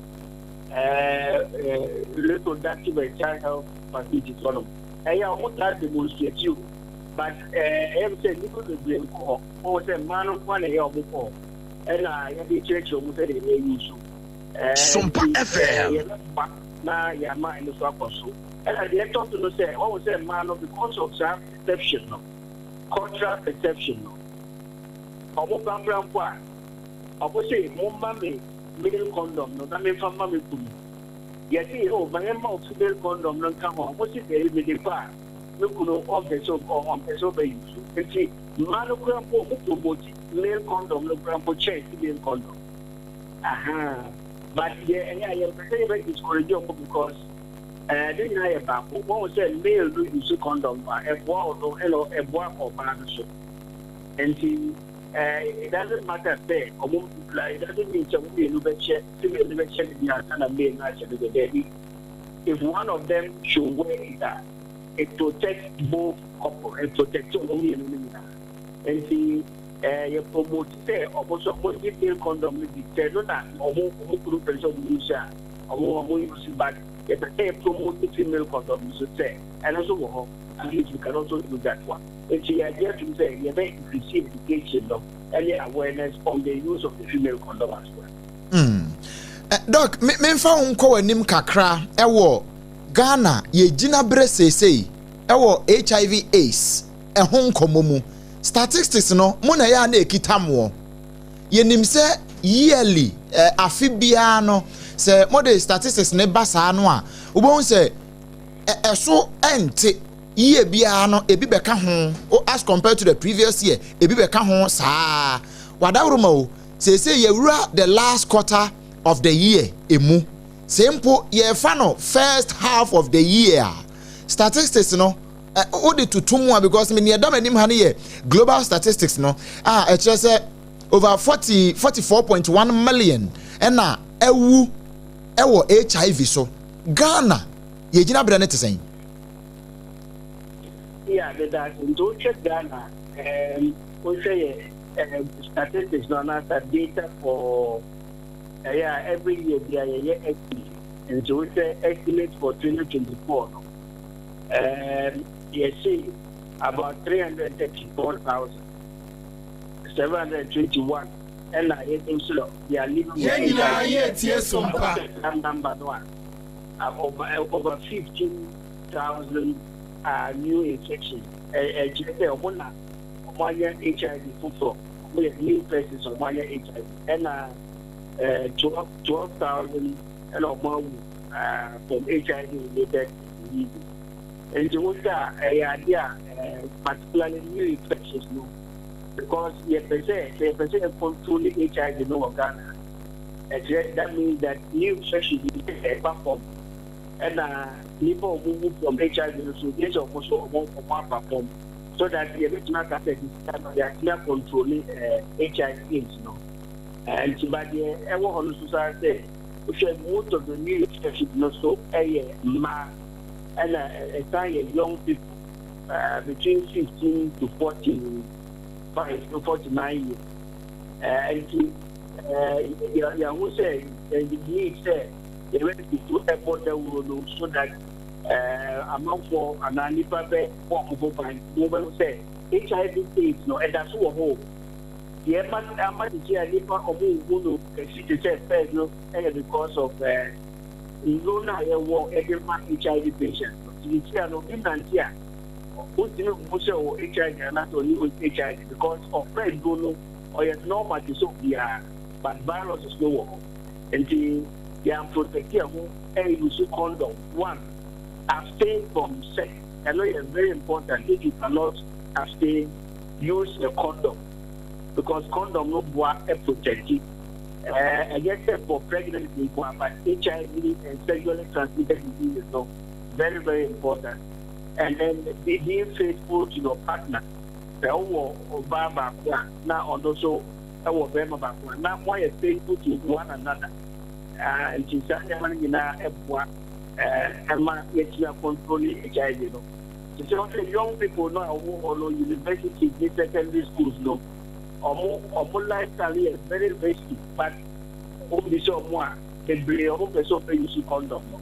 reproductive and child health facilities hɔnom, ɛyɛ a wɔn taa demonstrate o, but ɛyɛ mi sɛ nnipa bebree nkɔ hɔ. Wɔn sɛ mmaa no nko na ɛyɛ wɔn kɔ hɔ, ɛna yɛde kyerɛkyerɛ wɔn sɛ deɛ yɛyi so. Sompa FM. Yɛbɛba na yɛama ɛno so akɔ so. Ɛna deɛ ɛtɔ so no sɛ wɔn sɛ mmaa no, because of saa perception no, cultural perception no, ɔmo bakora mpo a, ɔmo sɛ mo ma me male condom no na memfa ma me kunu. Yɛse o ma yɛma o female condom no nka ho a, ɔmo se dɛbi, mede kɔ a, me kunu ɔmpɛ sɛ ɔbɛyi so. Nti mmaa no kora mpo, ɔmo promote male condom no kora mpo kyɛn female condom aha. But deɛ ɛyɛ a yɛmpɛ sɛ yɛbɛ discourage ɔmo because ne nyinaa yɛ baako. Wɔn sɛ male no use condom a, ɛboa ɔno ɛna ɛboa ɔbaa no so. Nti it doesn't matter sɛ ɔmo, it doesn't mean sɛ ɔmo mmienu bɛkyɛ, female no bɛkyɛ ne bi ansa na male no akyɛ no de. Dɛbi, if one of them should wear it a, it protects both couple, it protects ɔmo mmienu no nyinaa. Nti yɛ promote sɛ ɔmo nso ɔmo di male condom no bi sɛ no na ɔmo kunu pɛ sɛ ɔmo use a, ɔmo use, but yɛpɛ sɛ yɛ promote female condom nso sɛ ɛno nso wɔ hɔ. At least we can also use that one. Nti yɛagye atum sɛ yɛbɛ increase education no ɛne awareness on the use of the female condom as well. Doc, memfa wo nkɔ w'anim kakra. Ɛwɔ Ghana, yɛgyina berɛ seesei ɛwɔ HIV AIDS ɛho nkɔmmɔ mu, statistics no mo na ɛyɛ a na ɛkita moɔ. Yɛnim sɛ yearly, afe biara no, sɛ mode statistics ne ba saa no a, wobɛhu sɛ ɛso ɛnte yie biara no, ebi bɛka ho as compared to the previous year, ebi bɛka ho saa. Wadaworo ma o seesei yɛwura the last quarter of the year emu, sɛ mpo yɛfa no first half of the year a, statistics no wode toto mu a, because me nea ɛda m'anim ha no yɛ global statistics no a ɛkyerɛ sɛ over 40 44.1 million ɛna ɛwu ɛwɔ HIV so. Ghana yɛgyina berɛ no te sɛn? Yeah, deda ase. Nti wohwɛ Ghana, wohwɛ yɛ statistics no anaasɛ data for ɛyɛ a every year bi a yɛyɛ estimate. Nti wohwɛ estimate for 2024 no, yɛse about 334,721 ɛna yɛnim sɛ they are living with Yɛn nyinaa HIV. yɛretie Sompa. Wohwɛ saa number no a, over 15,000 new infections. Ɛkyerɛ sɛ ɔmo na ɔmo anya HIV foforɔ, ɔmo yɛ new persons ɔmo anya HIV, ɛna 12,000 ɛna ɔmo awu from HIV related diseases. Nti wohwɛ a, ɛyɛ ade a particularly new infections no, because yɛpɛ sɛ yɛpɛ sɛ yɛ control HIV no wɔ Ghana, ɛkyerɛ that means that new infections bi ɛba fam, ɛna nipa a ɔmo wu from HIV no so yɛ sɛ ɔmo so ɔmo aba fam, so that yɛbɛtumi aka sɛ sisi ano yɛatumi acontrol HIV AIDS no. Nti ba deɛ ɛwɔ hɔ no so saa sɛ wohwɛ, most of the new infections no so ɛyɛ mmaa, ɛna ɛsan yɛ young people between 15 to 45 to 49 years. Nti yɛho sɛ the need sɛ yɛbɛtutu ɛbɔ dawuro no so that amanfoɔ anaa nipa bɛ bɔ ɔmo ho ban mo bɛho sɛ HIV AIDS no ɛda so wɔ hɔ o. Deɛ ɛma ama tete a nipa ɔmo nhu no kɛse te sɛ first no ɛyɛ because of nnuro no a yɛwɔ ɛde ma HIV patient no. Tete a no obi nante a, wotumi hu sɛ ɔwɔ HIV anaasɛ ɔne HIV, because ɔfɛ nnuro no, ɔyɛ normal te sɛ obiara, but viruses no wɔ hɔ. Nti yɛn protect yɛn ho, ɛyɛ use condom, one, abstain from sex. Ɛno yɛ very important. If you cannot abstain, use a condom, because condom no boa protect. Ɛyɛ sɛ for pregnancy nko a, but HIV and sexually transmitted diseases no, very very important. And then being faithful to your partner. Sɛ wowɔ ɔbaa baako a, na ɔno nso ɛwɔ bɛrima baako a, na moayɛ faithful to one another. Nti saa nneɛma no nyinaa ɛboa ɛma yɛtumi acontrol HIV no. Nti sɛ wɔhwɛ young people no a wɔwɔ hɔ no, universities ne secondary schools no, ɔmo lifestyle yɛ very risky, but wɔn bi sɛ ɔmo a bebree ɔmo pɛ sɛ ɔmo use condom no,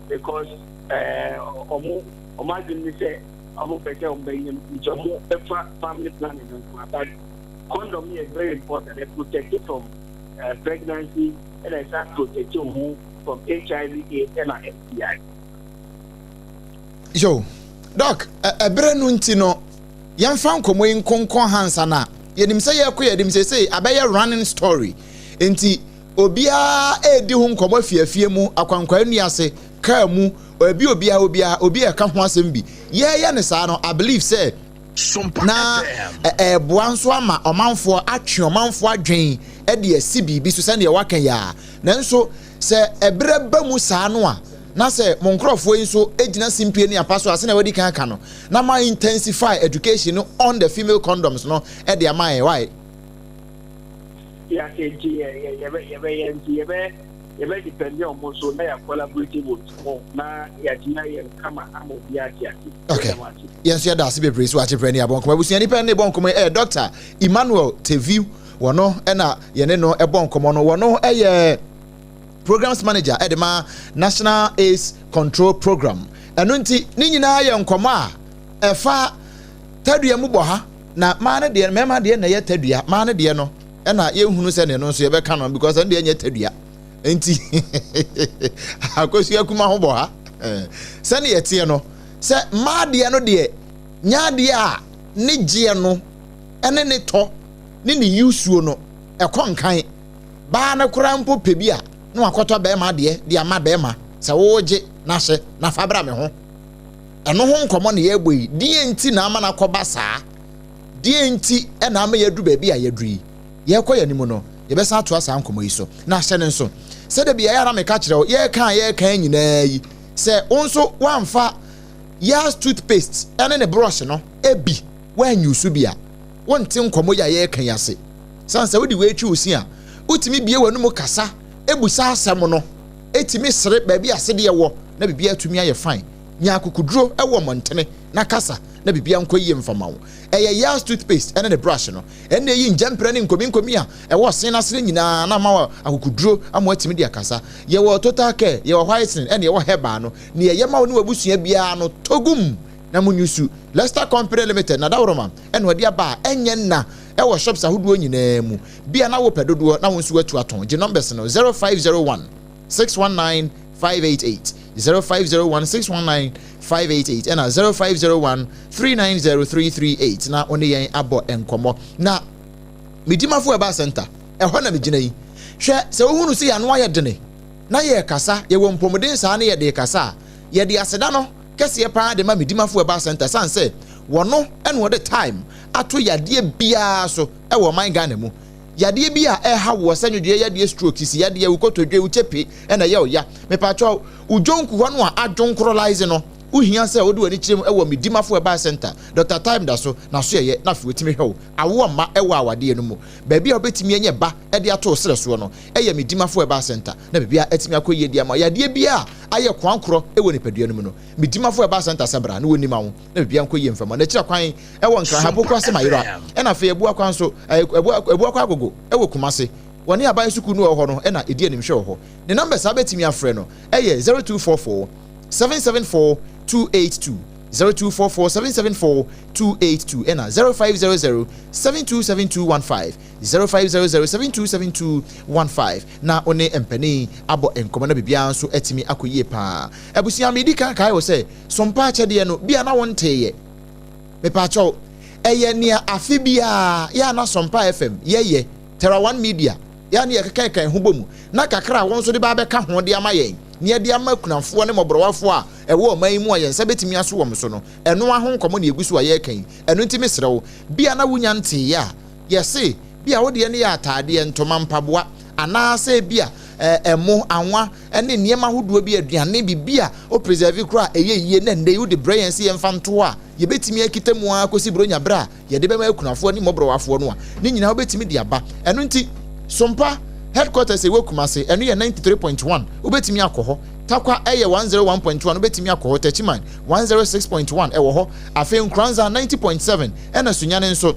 because ɔmo adwene ne sɛ ɔmo pɛ sɛ ɔmo bɛnyam, nti ɔmo bɛfa family planning no nko. But condom yɛ very important. Ɛ protect from pregnancy, ɛna ɛsan protect ho from HIV AIDS ɛna STI. Yo, Doc, ɛberɛ no nti no, yɛmfa nkɔmmɔ yi nkonkɔn hansa na yɛnim sɛ yɛkɔ yɛnim sɛ sei abɛyɛ running story, nti obiara ɛredi ho nkɔmmɔ fiafie mu, akwankwaa nnuase, kaa mu, obi obiara obiara obi a ɛka ho asɛm bi. Yɛyɛ ne saa no, I believe sɛ na ɛɛboa nso ama ɔmanfoɔ atwe ɔmanfoɔ adwen ɛde asi biribi so sɛdeɛ waka yi a. Nanso sɛ ɛberɛ ba mu saa no a, na sɛ mo nkurɔfoɔ yi nso gyina simpie ne apa so a, sɛnea wɔdi kan aka no, na ma intensify education no on the female condoms no ɛde ama yɛn wae. Yàtì, nti yɛ yɛ yɛbɛ yɛbɛyɛ, nti yɛbɛ depend on ɔmo so na yɛ collaborate with mo na yɛatumi ayɛ kama ama obi ate ase. Okay, yɛn nso yɛda ase bebree so akye prɛ ne abɔ nkɔmɔ. Abusua, nipa ne bɔ nkɔmɔ ɛyɛ Dr Emmanuel Tevi. Wɔno ɛna yɛne no ɛbɔ nkɔmɔ no. Wɔno ɛyɛ programs manager ɛde ma National AIDS Control Program. Ɛno nti ne nyinaa yɛ nkɔmɔ a ɛfa tadua mu bɔ ha na maa no deɛ, mmarima deɛ na ɛyɛ tadua, maa no deɛ no ɛna yɛnhunu sɛ ne no nso yɛbɛka no, because ɛno deɛ nyɛ tadua. Nti Akosua kuma ho bɔ ha sɛne yɛteɛ no sɛ mmaa deɛ no deɛ nyɛ adeɛ a ne gyeɛ no ɛne ne tɔ ne ne yusuo no ɛkɔ nkan. Baa no koraa mpo pɛ bi a, na wakɔtɔ bɛrima deɛ de ama bɛrima sɛ wɔregye n'ahyɛ na fa bra me ho. Ɛno ho nkɔmɔ na yɛrebɔ yi. Deɛ nti na ama no akɔba saa, deɛ nti ɛna ama yɛadu baabi a yɛaduru yi, yɛrekɔ yɛn anim no, yɛbɛsan atoa saa nkɔmɔ yi so. Na ahyɛ ne nso sɛdeɛ beaeɛ a na meka kyerɛ wo, yɛreka nyinaa yi sɛ wo nso woamfa Yas toothpaste ɛne ne brush no ebi woanyusu bi a, wonte nkɔmɔ yi a yɛreka yi ase. San sɛ wode wei twi wo si a, wotumi bie w'anum kasa, ebusa asɛm no, etumi sere baabi a sedeɛ wɔ na biribi atumi ayɛ fine. Nya akokoduro ɛwɔ mmɔntene. na kasa na biribiara nkɔ yie mfa ma wo. Ɛyɛ Yaz toothpaste ɛne ne brush no. Ɛnna ɛyi ngyɛmprɛ ne nkominkomi a ɛwɔ ɔsen no ase no nyinaa na ama wo akokoduro ama woatumi de akasa. Yɛwɔ Total Care, yɛwɔ Whitening ɛna yɛwɔ Herbal no. Nea ɛyɛ ma wo ne w'abusua biara no, tɔ gu mu na monwusu. Lester Company Limited, Nadaworoma, ɛna ɔde aba a ɛnyɛ nna ɛwɔ shops ahodoɔ nyinaa mu. Bia na wopɛ dodoɔ na wo nso woatu atɔn. Gye numbers no, 0501 619 588, 0501 619 588 ɛna 0501 390 338 na wo ne yɛn abɔ nkɔmmɔ. Na Medimafo Herbal Center, ɛhɔ na megyina yi. Hwɛ, sɛ wohunu sɛ yɛn ano ayɛ dene na yɛrekasa, yɛwɔ mpɔmuden saa na yɛde rekasa a, yɛde aseda no kɛseɛ paa de ma Medimafo Herbal Center sane sɛ wɔno na wɔde time ato yadeɛ biara so wɔ ɔman Ghana mu. Yadeɛ bi a ɛha woɔ sɛ nwodwoeɛ yadeɛ, stroke, sisi yadeɛ, wo kotodwe, wo kyepe na ɛyɛ wo ya. Mepakyɛw, wo dwonku hɔ no a adwonkorɔlaise no, wo hia sɛ wode w'ani kyerɛ mu wɔ Medimafo Herbal Centre. Dɔkta Time da so, n'aso yɛ na afei otumi hwɛ wo. Awoɔ mma wɔ awadeɛ no mu. Baabi a wobɛtumi anya ba de ato wo serɛ soɔ no yɛ Medimafo Herbal Centre na biribiara atumi akɔ yie de ama wo. Yadeɛ biara a ayɛ koankorɔ wɔ nipadua no mu no, Medimafo Herbal Centre sɛ bra na wɔnni ma wo na biribiara nkɔ yie mfa ma. N'akyira kwan wɔ Nkran ha, Pokuase Mayera, ɛna afei Abua kwan so, Abua Abuakwa Agogo wɔ Kumase. Wɔne aban sukuu no wɔ hɔ no na ɛdi animhwɛ wɔ hɔ. Ne numbers a wobɛtumi afrɛ no yɛ 0244 774 282, 0244 774 282 ɛna 0500 727215, 0500 727215 na wo ne mpanin abɔ nkɔmmɔ na biribiara nso atumi akɔ yie paa. Abusua, medi kan kae wo sɛ Sompa akyɛdeɛ no, bia na wonteeɛ. Mepaakyɛw, ɛyɛ nea afe biara yɛ a na Sompa FM yɛyɛ, Terra One Media, yɛ a na yɛkekaeka yɛn ho bɔ mu, na kakra a wɔn nso de ba abɛka ho de ama yɛn, na yɛde ama akunafoɔ ne mmɔborɔwafoɔ a ɛwɔ ɔman yi mu a yɛn nsa bɛtumi aso wɔn so no, ɛno ara ho nkɔmmɔ na yɛgu so a yɛreka yi. Ɛno nti mesrɛ wo, bi a na wonnya nteeɛ a, yɛse, bi a wo deɛ no yɛ ataadeɛ, ntoma, mpaboa, anaasɛ bi a ɛmo, anwa, ne nneɛma ahodoɔ bi, aduane, biribi a wo preserve koraa a ɛyɛ yie na ɛnnɛ yi wode brɛ yɛn sɛ yɛmfa nto hɔ a yɛbɛtumi akita mu ara kɔsi Buronya berɛ a yɛde bɛma akunafoɔ ne mmɔborɔwafoɔ no a, ne nyinaa wobɛtumi de aba. Ɛno nti, Sompa headquarters a ɛwɔ Kumase, ɛno yɛ 93.1, wobɛtumi akɔ hɔ. Tarkwa ɛyɛ 101.1, wobɛtumi akɔ hɔ. Techiman, 106.1 ɛwɔ hɔ. Afei Nkoranza, 90.7, ɛna Sunyani nso,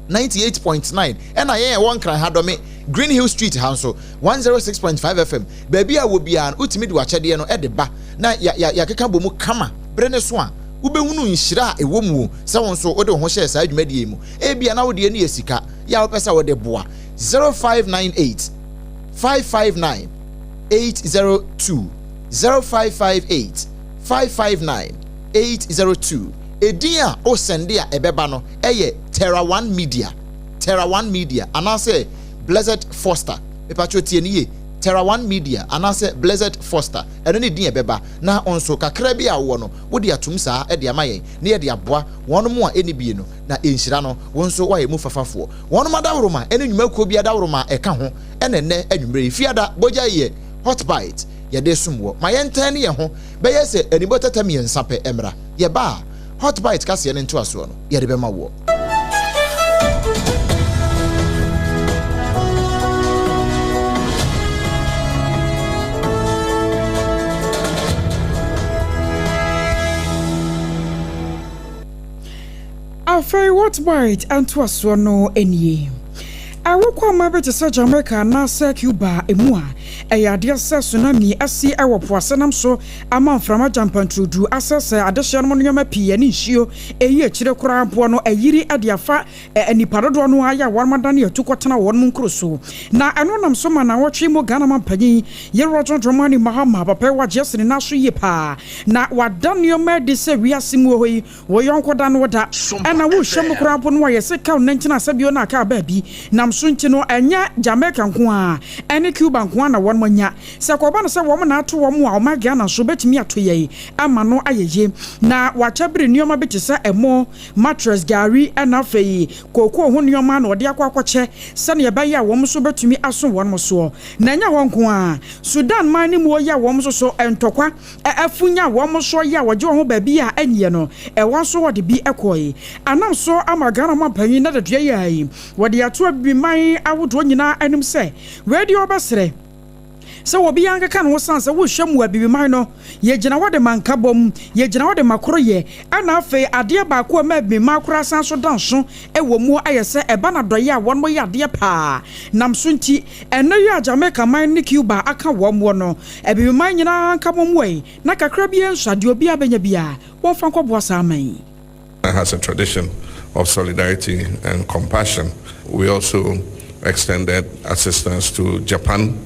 98.9, ɛna yɛn a ɛwɔ Nkran ha, Dɔme, Green Hill Street ha nso, 106.5 FM, baabi a wɔ biara no, wotumi de w'akyɛdeɛ no de ba na yɛakeka bɔ mu kama. Bere no so a, wobɛhunu nhyira a ɛwɔ mu sɛ wo nso wode wo ho hyɛɛ saa dwumadie yi mu. Ebia na wo deɛ no yɛ sika yɛ a wopɛ sɛ wode boa. 0598 559 802 0558 559 802. Edin a wosɛnde a ɛbɛba no yɛ Terra One Media. Terra One Media anaasɛ Blessed Foster. Mepakyɛw tie no yie, Terra One Media anaasɛ Blessed Foster, ɛno ne din a ɛbɛba. Na wo nso, kakra bi a wowɔ no, wode atom saa de ama yɛn, na yɛde aboa wɔnom a ɛnni bie no, na nhyira no, wo nso woayɛ mu fafafoɔ. Wɔnom adaworoma ne nnwumakuo bi adaworoma a ɛka ho na ɛnnɛ anwummerɛ yi, Fiada Bogya yi yɛ Hot Bite yɛde resom woɔ. Ma yɛntɛn yɛn ho bɛyɛ sɛ anibɔ tɛtɛ mmiɛnsa pɛ mmra. Yɛba a, Hot Bite kaseɛ no ntoasoɔ no, yɛde bɛma woɔ. Afei Hot Bite ntoasoɔ no nie. Awoko aman bi te sɛ Jamaica anaasɛ Cuba mu a, ɛyɛ adeɛ sɛ tsunami asi wɔ po ase nam so ama mframa gyampantrudu asɛesɛe adehyeɛ nom nneɛma pii ɛne nsuo. Eyi akyire koraa mpo no ayiri de afa nnipa dodoɔ no ara yɛ a wɔnom adane atu kɔtena wɔnom nkuro so. Na ɛno nam so ma naawɔtwe mu Ghana manpanyin Yerua John Dramani Mahama papa yi wagye asi ne nan so yie paa na wada nneɛma adi sɛ wiase mu wɔ hɔ yi Wo yɔnko da no wo da. Ɛna wo hwɛ mu koraa mpo no wayɛ se kaw nantin asɛ bio na kaa baabi nam so nti no ɛnyɛ Jamaica nko ara ɛne Cuba nko ara na wɔnom anya. Sɛ kɔba no sɛ wɔn na ato wɔn a ɔman Ghana nso bɛtumi ato yɛn ama no ayɛ yie. Na wakyɛ bere nnoɔma bi te sɛ ɛmo, mattress, gari ɛna afei kookoo ho nnoɔma na ɔde akɔ akɔkyɛ sɛdeɛ ɛbɛyɛ a wɔn nso bɛtumi aso wɔnom soɔ. Na ɛnyɛ hɔ nko ara, Sudan man no mu yɛ a wɔn nso so ntɔkwa Afuny a wɔn soɔ yɛ a wɔgye wɔn ho baabi a ɛnyeɛ no, ɛhɔ nso wɔde bi kɔe. Anam so ama Ghana manpanyin Nana Dua yi wɔde ato Abibiman ahodoɔ nyinaa anim sɛ wei deɛ wɔbɛsrɛ. sɛ obiara nkeka ne ho sane sɛ wohwɛ mu Abibiman no, yɛgyina hɔ de ma nkabom, yɛgyina hɔ de ma koroyɛ, ɛna afei adeɛ baako a ɛma Abibiman koraa san so da nso wɔ mu ayɛ sɛ ɛba no adɔeɛ a wɔn yɛ adeɛ paa nam so nti ɛnnɛ yi a Jamaica man ne Cuba aka wɔn wɔ no Abibiman nyinaa nkabom wɔ yi na kakra biara nso adeɛ obiara bɛnya biara wɔmfa nkɔboa saa aman yi. Has a tradition of solidarity and compassion. We also extended assistance to Japan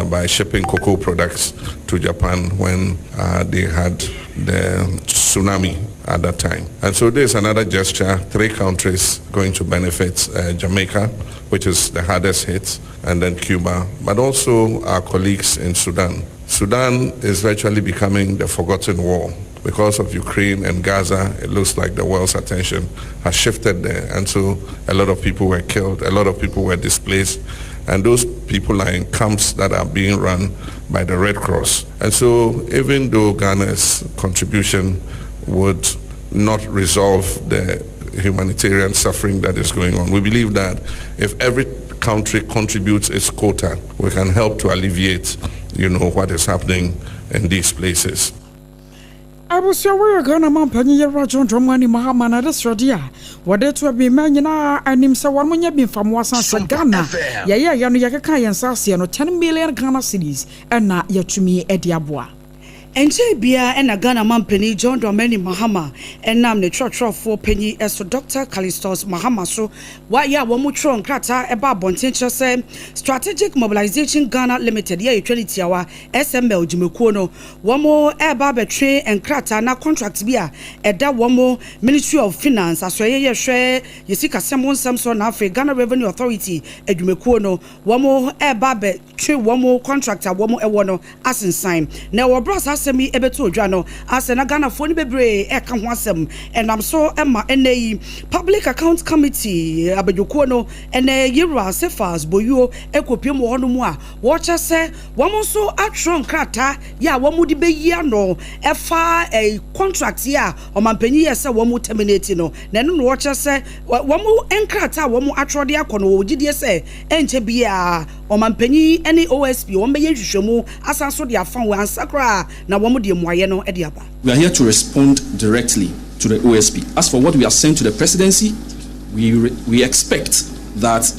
by shipping cocoa products to Japan when they had the tsunami at that time. And so there's another gesture, three countries going to benefit, Jamaica, which is the hardest hit, and then Cuba, but also our colleagues in Sudan. Sudan is virtually becoming the forgotten war. Because of Ukraine and Gaza, it looks like the world's attention has shifted there. And so a lot of people were killed, a lot of people were displaced, and those people are in camps that are being run by the Red Cross. And so even though Ghana's contribution would not resolve the humanitarian suffering that is going on, we believe that if every country contributes its quota, we can help to alleviate what is happening in these places. Abusua, wɔyɛ Ghana mampanyin yɛwura John Dramani Mahama na adesrɛde a wɔde to abima nyinaa anim sɛ wɔn nyɛ bi mfamoa san sɛ Ghana yɛyɛ yɛ no yɛkeka yɛn nsa aseɛ no, 10 million Ghana cedis ɛna yɛtumi de aboa. Nkyɛn biara ɛna Ghana mampanin John Dramani Mahama ɛnam ne twerɛtwerɛfoɔ panyin ɛso Dr Callistus Mahama so wayɛ a wɔn twerɛ nkrataa ɛba abɔnten kyerɛ sɛ Strategic Mobilization Ghana Limited yɛ yɛtwa ne tiawa SML dwumakuo no, wɔn ɛreba abɛtwe nkrataa na contract bi a ɛda wɔn Ministry of Finance asɔyɛ yɛhwɛ yɛsi kasɛm ho nsɛm so na afei Ghana Revenue Authority adwumakuo no, wɔn ɛreba abɛtwe wɔn contract a wɔn ɛwɔ no asensan. Na ɛwɔ berɛ a saa asɛm yi ɛbɛto odwa no asɛ na Ghanafoɔ no bebree ɛka ho asɛm, ɛnam so ɛma ɛnɛ yi Public Account Committee abadwokuo no ɛnɛ yɛwura Cephas Boyuo ɛkɔpiem wɔ hɔnom a wɔkyɛ sɛ wɔn nso atwerɛ nkrataa yɛ a wɔn de bɛyi ano ɛfa ɛɛ contract yi a ɔmanpanyin yɛ sɛ wɔn terminate no. Na ɛno na wɔkyɛ sɛ wɔn nkrataa a wɔn atwerɛ de akɔ no, wɔ gyidie sɛ ɛnkyɛ biara ɔmanpanyin ne OSP wɔn bɛyɛ nhwehwɛmu asan so de afa wɔn ansa koraa na wɔn de mmuayɛ no de aba. We are here to respond directly to the OSP. As for what we are sent to the presidency, we expect that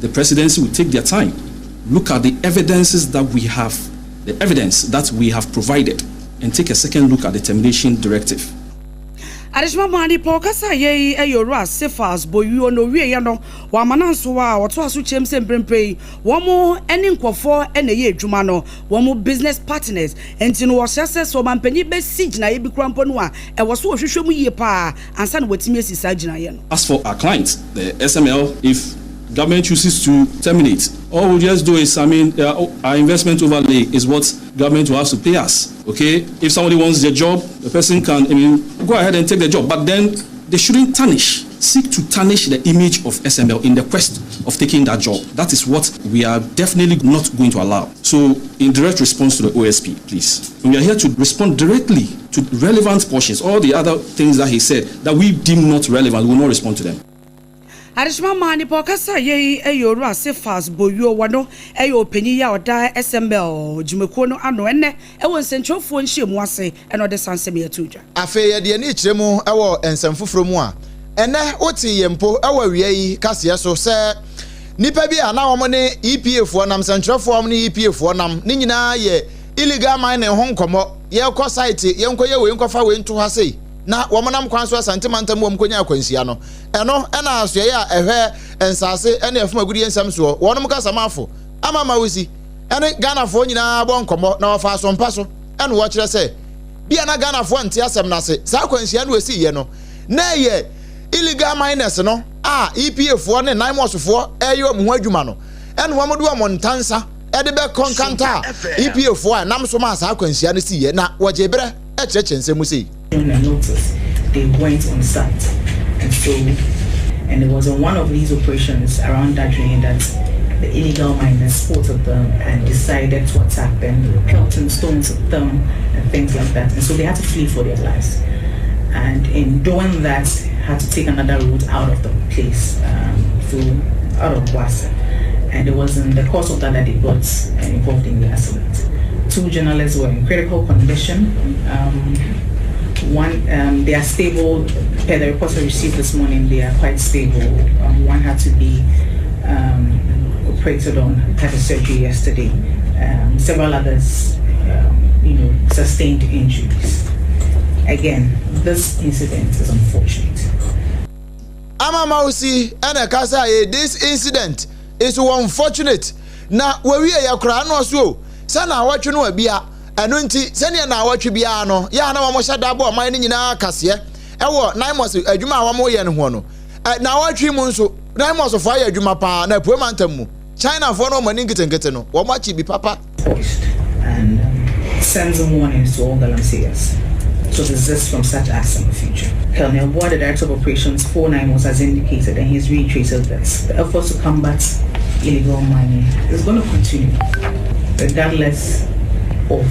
the presidency will take their time, look at the evidences that we have, the evidence that we have provided, and take a second look at the termination directive. Adehyema maa nipa ɔkasa yɛ yi yɛ Owura Cephas Boyuo na owieɛ no wɔama no nso a wɔtoa so kyerɛm sɛ mprempren yi wɔn ne nkɔfoɔ na ɛyɛ adwuma no, wɔn business partners, nti no wɔhyɛ sɛ sɛ ɔmanpanyin bɛsi gyinaeɛ bi kura mpo no a, ɛwɔ so wɔhwehwɛ mu yie paa ansa na wɔatumi asi saa gyinaeɛ no. As for our clients, the SML, if government chooses to terminate, all we just do is, I mean, our investment overlay is what government will have to pay us. Okay, if somebody wants their job, the person can, I mean, go ahead and take the job. But then they shouldn't tarnish, seek to tarnish the image of SML in the quest of taking that job. That is what we are definitely not going to allow. So, in direct response to the OSP, please, we are here to respond directly to relevant portions. All the other things that he said that we deem not relevant, we will not respond to them. Adehyema maa nipa ɔkasa yɛ yi yɛ Owura Cephas Boyuo, wɔ no yɛ ɔpanyin yi a ɔda SML dwumakuo no ano. Ɛnɛ ɛwɔ nsɛntwerɛfoɔ nhyiamu ase ɛna ɔde saa nsɛm yɛ to dwa. Afei yɛde ani kyerɛ mu wɔ nsɛm foforɔ mu a ɛnɛ wote yɛn mpo wɔ awia yi kaseɛ so sɛ nipa bi a na wɔn ne EPA foɔ nam, nsɛntwerɛfoɔ wɔn ne EPA foɔ nam ne nyinaa yɛ illegal mining ho nkɔmɔ, yɛkɔ site, yɛnkɔ yɛ wei, nkɔfa wei nto ha sei, na wɔn nam kwan so Asante mantam wɔn nkɔnya akwanhyia no. Ɛno ɛna asoɛyɛ a ɛhwɛ nsaase ɛne ɛfom agudie nsɛm soɔ, wɔn kasamafo ama ma wosi ɛne Ghanafoɔ nyinaa bɔ nkɔmɔ na wɔfa asompa so ɛna wɔkyerɛ sɛ bia na Ghanafoɔ nte asɛm n'ase. Saa akwanhyia no esi yɛ no na ɛyɛ illegal miners no a EPA foɔ ne NAIMOS foɔ ɛyɛ wɔn ho adwuma no, ɛna wɔn de wɔn ntansa ɛde bɛkɔ nkanta a EPA foɔ a nam so ma saa akwanhyia no si yɛ, na wɔgye berɛ ɛkyerɛkyerɛ nsɛm mu sei. A notice, they went on site, and so, and it was on one of these operations around Dadrian that the illegal miners spotted them and decided to attack them, pelting stones at them and things like that. And so they had to flee for their lives. And in doing that, had to take another route out of the place, through out of Wasa. And it was in the course of that that they got involved in the accident. Two journalists were in critical condition. One, they are stable. Per the reports I received this morning, they are quite stable. One had to be operated on, had a surgery yesterday. Several others sustained injuries. Again, this incident is unfortunate. Ama Mawusi ɛna ɛka yɛ this incident is unfortunate na wɔwie yɛ koraa no so o sɛ na awɔtwe no abia ɛno nti sɛnea na awɔtwe biara no yɛ a na wɔn hyɛ da bɔ ɔman no nyinaa kaseɛ ɛwɔ NAIMOS adwuma a wɔn yɛ no ho no ɛ na awɔtwe mu nso NAIMOS fo ayɛ adwuma paa na apue mantam mu Chinafoɔ no wɔn ani nketenkete no wɔn akyi bi papa. And sends warnings to all galamseyers to desist from such acts in the future. Colonel Boa, the Director of Operations for NAIMOS, has indicated and he's reiterated that the effort to combat illegal mining is going to continue regardless of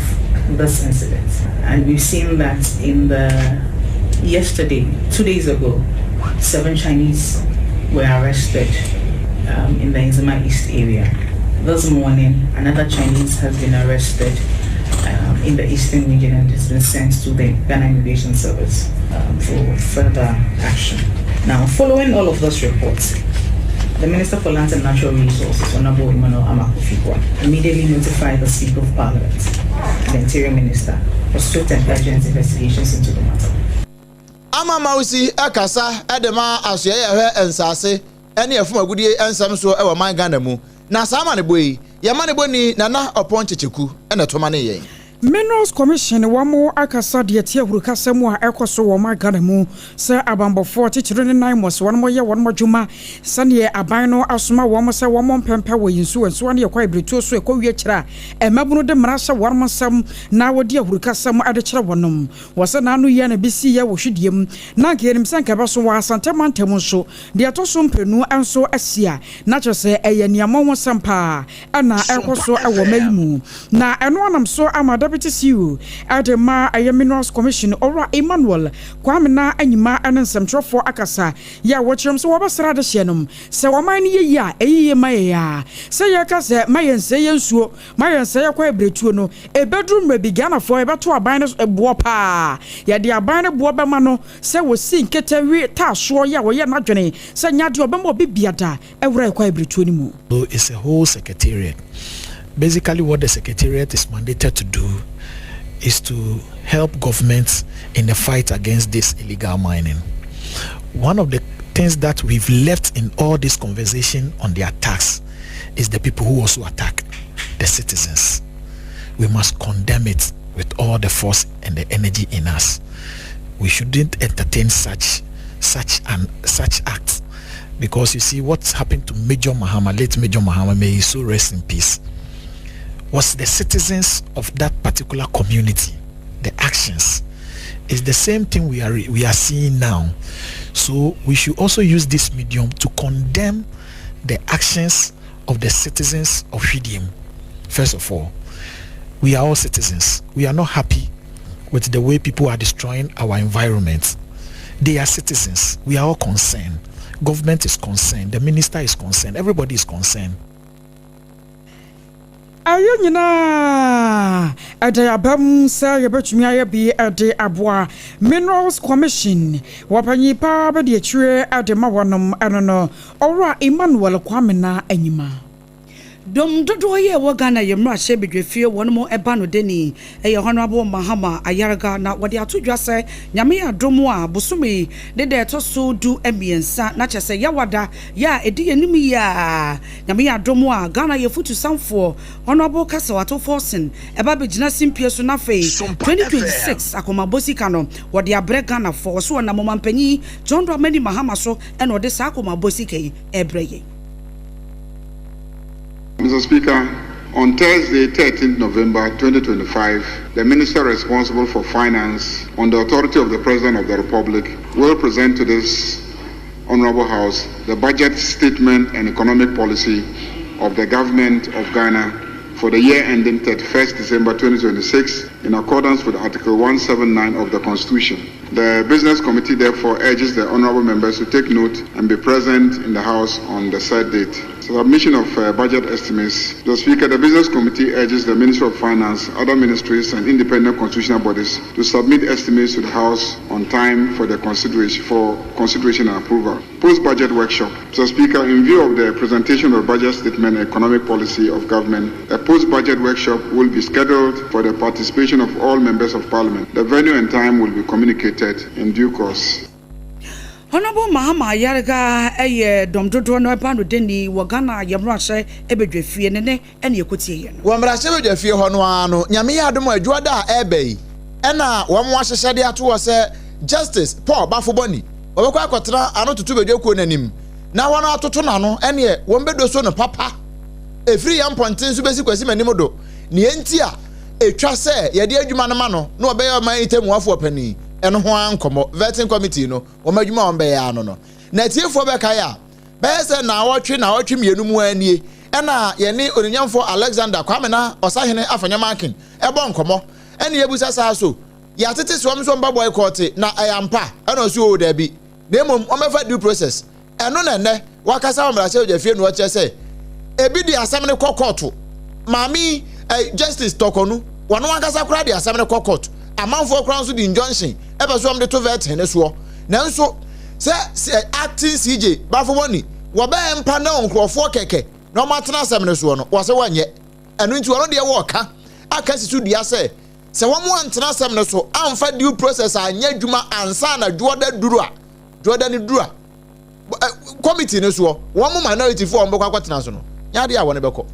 this incident. And we've seen that in the yesterday, 2 days ago, seven Chinese were arrested in the Nzema East area. This morning, another Chinese has been arrested in the eastern region and has been sent to the Ghana Immigration Service for further action. Now, following all of those reports, the Minister for Lands and Natural Resources, Honorable Emmanuel Armah-Kofi immediately notified the Speaker of Parliament, the Interior Minister, for swift and urgent investigations into the matter. Ama Mawusi ɛkasa ɛde ma asoɛ yɛ hwɛ nsaase ɛne ɛfum agudie nsɛm so ɛwɔ man Ghana mu na saa ama ne bɔ yi yɛma ne bɔ ni Nana Ɔpɔn Kyekyeku ɛna ɛtɔma ne yɛn. Minerals Commission wɔn akasa deɛ tie ahurukasa mu a ɛkɔ so wɔ Ghana mu sɛ abanbɔfoɔ titiri ne NAIMOS wɔn yɛ wɔn adwuma sɛneɛ aban no asoma wɔn sɛ wɔn mpɛmpɛ wɔ yi nsuo nsuo ne yɛkɔ ebirituo so ɛkɔ wie kyerɛ a mmabunu de mmara hyɛ wɔn nsam na wɔdi ahurukasa mu de kyerɛ wɔn wɔ sɛ n'ano yɛ na bi si yɛ wɔ hwidie mu na nka yɛnim sɛ nka ɛbɛso wɔ Asante mantam nso deɛ ɛtɔ so mprenu nso asi a na kyerɛ sɛ ɛyɛ nneɛma ho sɛm paa ɛna ɛkɔ so ɛwɔ mma yi mu na ɛno anam so ama Deputy CEO ɛde ma ɛyɛ Minerals Commission, Ɔwura Emmanuel Kwame na Anyima ne nsɛmtwerɛfoɔ akasa yɛ a wɔkyerɛm sɛ wɔbɛsra de hyɛ nom sɛ ɔman no yɛyi a ɛyiyie ma yɛ a sɛ yɛka sɛ ma yɛn nsɛ yɛ nsuo ma yɛn nsɛ yɛkɔ abiretuo no ɛbɛduru mmerɛ bi Ghanafoɔ yɛbɛto aban no boɔ paa yɛde aban no boɔ bɛma no sɛ wɔsi nketɛ wi taasoɔ yɛ a wɔyɛ n'adwene sɛ nyadeɛ ɔbɛma obi biada ɛwura ɛkɔ abiretuo no mu. So it's a whole secretariat. Basically, what the secretariat is mandated to do is to help governments in the fight against this illegal mining. One of the things that we've left in all this conversation on the attacks is the people who also attack the citizens. We must condemn it with all the force and the energy in us. We shouldn't entertain such acts because you see what's happened to Major Mahama, late Major Mahama, may he so rest in peace, was the citizens of that particular community. The actions is the same thing we are seeing now. So we should also use this medium to condemn the actions of the citizens of Hwidiem. First of all, we are all citizens. We are not happy with the way people are destroying our environment. They are citizens. We are all concerned. Government is concerned. The minister is concerned. Everybody is concerned. Ɛyɛ nyinaa ɛde abam sɛ yɛbɛtumi ayɛ bi ɛde aboa Minerals Commission wɔpanyin paa bɛde akyire ɛde ma wɔnom ɛno no Ɔwura Emmanuel Kwame na Anyima. Dɔm dodoɔ yi a ɛwɔ Ghana yɛ mmarahyɛ badwafie wɔn mo ɛba no deni ɛyɛ Honorable Mahama Ayarega na wɔde ato dwa sɛ Nyame yɛ adom a bosome ne da ɛtɔ so 13 na kyerɛ sɛ yɛwada yɛ a ɛdi yɛn anim yi a Nyame yɛ adom a Ghana yɛ futu sanfoɔ Honorable Cassiel Ato Forson ɛba bɛgyina simpie so na afei 2026 akɔmabɔ sika no wɔde abrɛ Ghanafoɔ wɔ so wɔnam ɔmampanyin John Dramani Mahama so ɛna ɔde saa akɔmabɔ sika yi ɛbrɛ yɛn. Mr. Speaker, on Thursday, 13 November 2025, the Minister responsible for finance, on the authority of the President of the Republic, will present to this Honorable House the budget statement and economic policy of the Government of Ghana for the year ending 31st December 2026. in accordance with Article 179 of the Constitution. The Business Committee therefore urges the honorable members to take note and be present in the House on the said date. Submission of uh, budget estimates. The Speaker, the Business Committee urges the Ministry of Finance, other ministries and independent constitutional bodies to submit estimates to the House on time for the consideration, for consideration and approval. Post-budget workshop. Mr. Speaker, in view of the presentation of budget statement and economic policy of government, a post-budget workshop will be scheduled for the participation of all members of parliament. The venue and time will be communicated in due course. Honourable Mahama Ayariga yɛ dɔm dodoɔ no ɛba no deni wɔ Ghana yɛ mmarahyɛ badwafie ne ne ɛne ɛkɔtie yɛ no. Wɔ mmarahyɛ badwafie hɔ no ara no, Nyame yɛ adom a Adwuada a ɛreba yi ɛna wɔn ahyehyɛ de ato hɔ sɛ Justice Paul Bafobɔni wɔbɛkɔ akɔtena ano toto badwakuo no anim na wɔn atoto n'ano ɛneɛ wɔn bɛdoso no papa ɛfiri yɛn mpɔnten so bɛsi Kwasi Manim do nea enti a ɛtwa sɛ yɛde adwuma no ma no na ɔbɛyɛ ɔman yi tɛmmuafoɔ panin ɛno ho ara nkɔmmɔ vetting committee no wɔn adwuma a wɔbɛyɛ ano no na atiefoɔ bɛkae a bɛyɛ sɛ naawɔtwe naawɔtwe mmienu mu ara nie ɛna yɛne oninyamfoɔ Alexander Kwame na ɔsahene Afenyo-Markin ɛbɔ nkɔmmɔ ɛne yɛbusa saa so yɛatete sɛ wɔn nso wɔn ba boycott na ɛyɛ ampa ɛna ɔsi oo daabi na mmom wɔbɛfa due process ɛno na ɛnɛ wakasa wɔ mmarahyɛ fie no ɔkyerɛ sɛ ebi de asɛm no kɔ kɔɔto maame yi eh, justice tɔkɔnu wɔn ankasa koraa de asɛm no kɔ court amanfoɔ koraa nso de injunction ɛbɛ so wɔn de to vetting ne soɔ nanso sɛ sɛ acting cj bafo wɔni wɔbɛn mpa na nkurɔfoɔ kɛkɛ na wɔn atena asɛm no soɔ no wɔsɛ wɔnyɛ ɛno nti wɔn deɛ wɔɔka aka si so dua sɛ Sɛ wɔantena asɛm no so amfa due process anyɛ adwuma ansa na dwoɔda duru a, dwoɔda no duru a, committee no soɔ, wɔn mo minority foɔ a wɔbɛkɔ akɔtena so no, nyɛ adeɛ a wɔn bɛkɔ.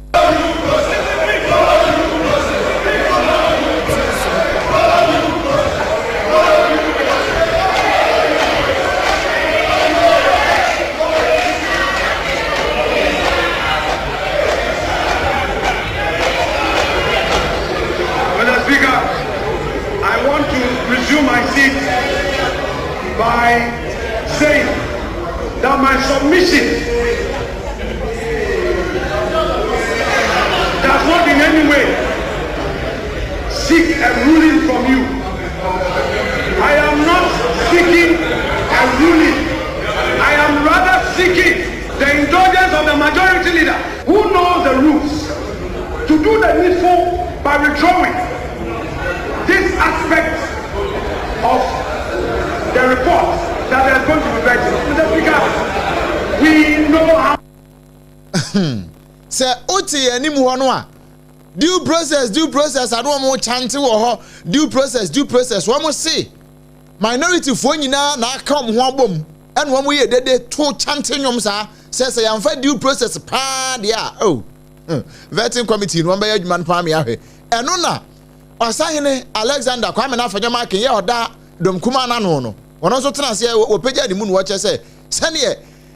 Mr. Speaker, I want to resume my seat by saying that my submission does not in any way seek a ruling from you. I am not seeking a ruling. I am rather seeking the indulgence of the majority leader who knows the rules to do the needful by withdrawing this aspect of the report that is going to be vetted. Mr. Speaker, we know how. sɛ wote yɛn anim hɔ no a due process due process ano wɔn kyante wɔ hɔ due process due process wɔn se minority foɔ nyinaa na aka wɔn ho abom ɛna wɔn yɛ dede to kyante nnwom saa sɛ sɛ yɛnfa due process paa deɛ a oh vetting committee no wɔn bɛyɛ adwuma no paa mi ahwɛ ɛno na ɔsahene Alexander Kwame N'Afanyama Akin yɛ ɔda dɔm kumaa n'ano no wɔn nso tena aseɛ wɔpagya ne mu na wɔkyɛ sɛ sɛdeɛ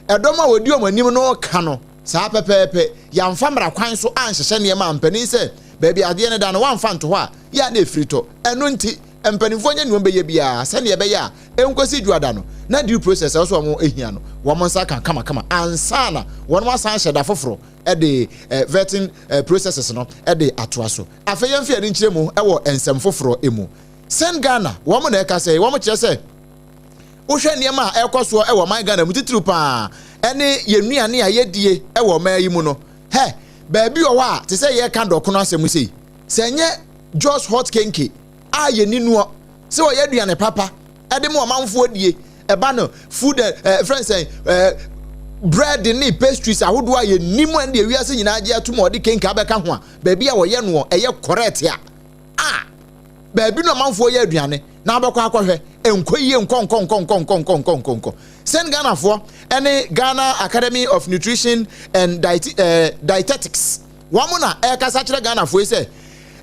ɛdɔm a wɔdi wɔn anim no ka no saa pɛpɛɛpɛ yɛamfa mmara kwan so anhyehyɛ nneɛma a mpanin sɛ baabi adeɛ no da no wɔamfa nto hɔ a yɛ a na ɛfiri tɔ ɛno nti mpanimfoɔ nyɛ nea wɔbɛyɛ biara sɛdeɛ ɛbɛyɛ a ɛnkɔsi dwoada no na due process a ɛwɔ sɛ wɔn hia no wɔn nsa ka kamakama ansa na wɔn asan ahyɛ da foforɔ de eh, vetting eh, processes no de atoa so. Afei yɛmfa yɛn nkyerɛ mu wɔ nsɛm foforɔ mu. Send Ghana wɔn na ɛka sɛ wɔn kyerɛ sɛ wohwɛ nneɛma a ɛrekɔ soɔ wɔ ɔman Ghana mu titiriw paa ɛne yɛn nnuane a yɛdie wɔ ɔman yi mu no hɛ baabi wɔ hɔ a te sɛ yɛreka dɔkono asɛm sei sɛ ɛnyɛ Jos Hot Kenke a yɛni noɔ sɛ ɔyɛ aduane papa ɛde ma ɔmanfoɔ die ɛba no food ɛɛ eh, fɛn sɛn ɛɛ eh, bread ne pastries ahodoɔ a yɛnim ɛne deɛ wiase nyinaa gye atum a ɔde kenka abɛka ho a baabi a wɔyɛ noɔ ɛyɛ correct a a baabi no ɔmanfoɔ yɛ aduane na abɛkɔ akɔhwɛ nkɔ yie nkɔ nkɔ nkɔ nkɔ nkɔ nkɔ nkɔ nkɔ nkɔ sɛn Ghanafoɔ ɛne Ghana Academy of Nutrition and Diet, eh, Dietetics wɔn na ɛrekasa kyerɛ Ghanafoɔ yi sɛ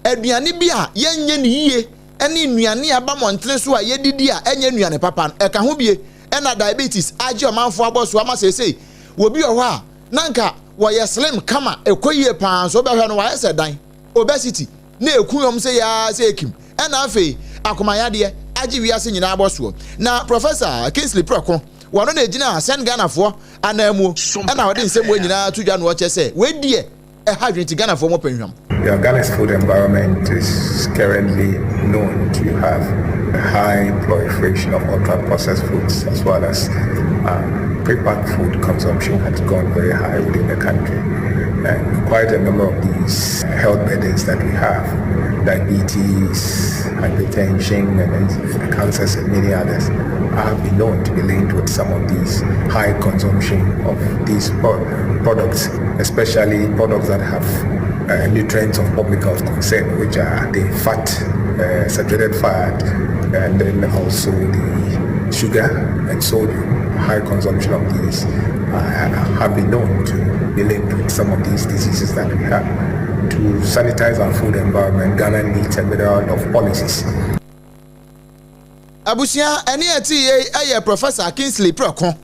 aduane bi a yɛnyɛ ne yie ne nnuane a ɛba mmɔntene so a yɛdidi a ɛnyɛ nnuane papa no, ɛka ho bie. Ɛna diabetes agye ɔmanfoɔ abɔ so ama seesei obi wɔ hɔ a na nka wɔyɛ slim kama ɛkɔ yie paa nso wobɛhwɛ no wayɛ sɛ dan, obesity, na ɛku wɔn sɛ yaa sɛ ekim. Ɛna afei akomayadeɛ agye wiase nyinaa abɔ soɔ. Na Professor Kingsley Preko, wɔno na ɛgyina Send Ghanafoɔ ananmuo ɛna ɔde nsɛm wei nyinaa to dwa na ɔkyerɛ sɛ wei deɛ. Ɛha adwene nti Ghanafoɔ mɔ pɛ nhwam. Yeah, Ghana's food environment is currently known to have a high proliferation of ultra-processed foods as well as um, pre-packed food consumption has gone very high within the country. And quite a number of these health burdens that we have, diabetes, hypertension, and cancers and many others, have been known to be linked with some of these high consumption of these products, especially products that have uh, nutrients of public health concern, which are the fat, uh, saturated fat, and then also the sugar and sodium. High consumption of these uh, have been known to be linked with some of these diseases that we have. To sanitize our food environment, Ghana needs a myriad of policies. Abusua, ɛne ɛte yei ɛyɛ Professor Kingsley Preko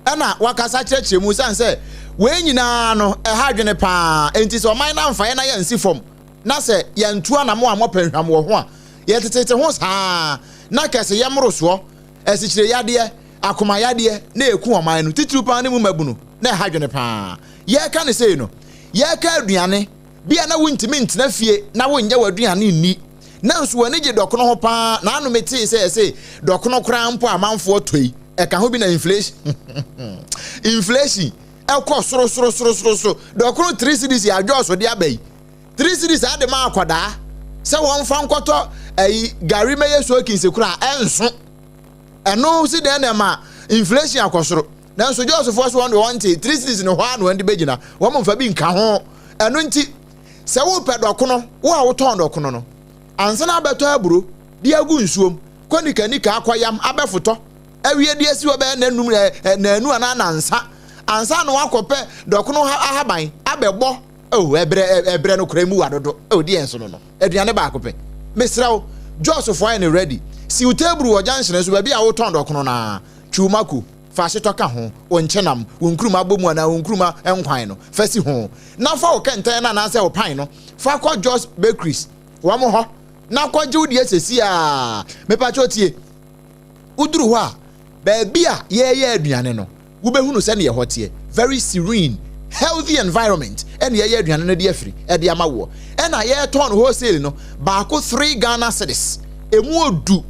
ɛna wakasa kyerɛkyerɛ mu sane sɛ wei nyinaa no ɛha adwene paa enti sɛ ɔman no amfa yɛn na yɛnsi fam na sɛ yɛntu anamo a mɔpɛ nhwam wɔ ho a yɛtetete ho saa na kɛse yɛ mmorosoɔ asikyire yadeɛ akoma yadeɛ na ɛku ɔman no titiriw paa ne mu mmabunu na ɛha adwene paa yɛreka ne sei no yɛreka aduane bi a na wontumi ntena fie na wonyɛ w'aduane nni Nanso w'ani gye dɔkono ho paa. Naano metee sɛ yɛse dɔkono koraa mpo a amanfoɔ tɔ yi, ɛka ho bi na inflation inflation ɛkɔ soro soro soro soro soro. Dɔkono 3 cedis yɛ adwɔɔso de aba yi. 3 cedis ade ma akwadaa sɛ wɔmfa nkɔtɔ ayi gari mɛyɛ soakings koraa ɛnso. Ɛno si dɛn na ɛma inflation akɔ soro. Nanso Jɔsfoɔ so wɔn deɛ wɔnte 3 cedis no hɔ ara na wɔn de bɛgyina. Wɔn mfa bi nka ho. Ɛno nti Sɛ worepɛ dɔkono, wo a wotɔn dɔkono no, ansa na abɛtɔ aburo de agu nsuom, kɔ nikanika akɔyam abɛfotɔ awie de asi hɔ bɛyɛ nnanum, nnanu anaa nnansa ansa na wakɔpɛ dɔkono ahaban abɛbɔ. Oh, ɛbrɛ ɛbrɛ no koraa mu wa dodo. Oh, deɛ nso no no, aduane baako pɛ. Mesrɛ wo, Josfoɔ ayɛ no ready. Si wo table wɔ junction so baabi a wotɔn dɔkono no ara. Twiw mako. Fa ahyetɔ ka ho, wo nkyenam, wo nkruma abomu anaa wo nkruma nkwan no, fa si ho. Na fa wo kɛntɛn no anaasɛ wo pan no fa kɔ Jos Bakeries wɔn hɔ na kɔgye wo deɛ seesei ara. Mepakyɛw tie, woduru hɔ a, baabi a yɛreyɛ aduane no, wobɛhunu sɛdeɛ ɛhɔ teɛ, very serene, healthy environment ɛna yɛyɛ aduane no de afiri ɛde ama woɔ. Ɛna yɛretɔn no wholesale no, baako three Ghana cedis, ɛmu odu.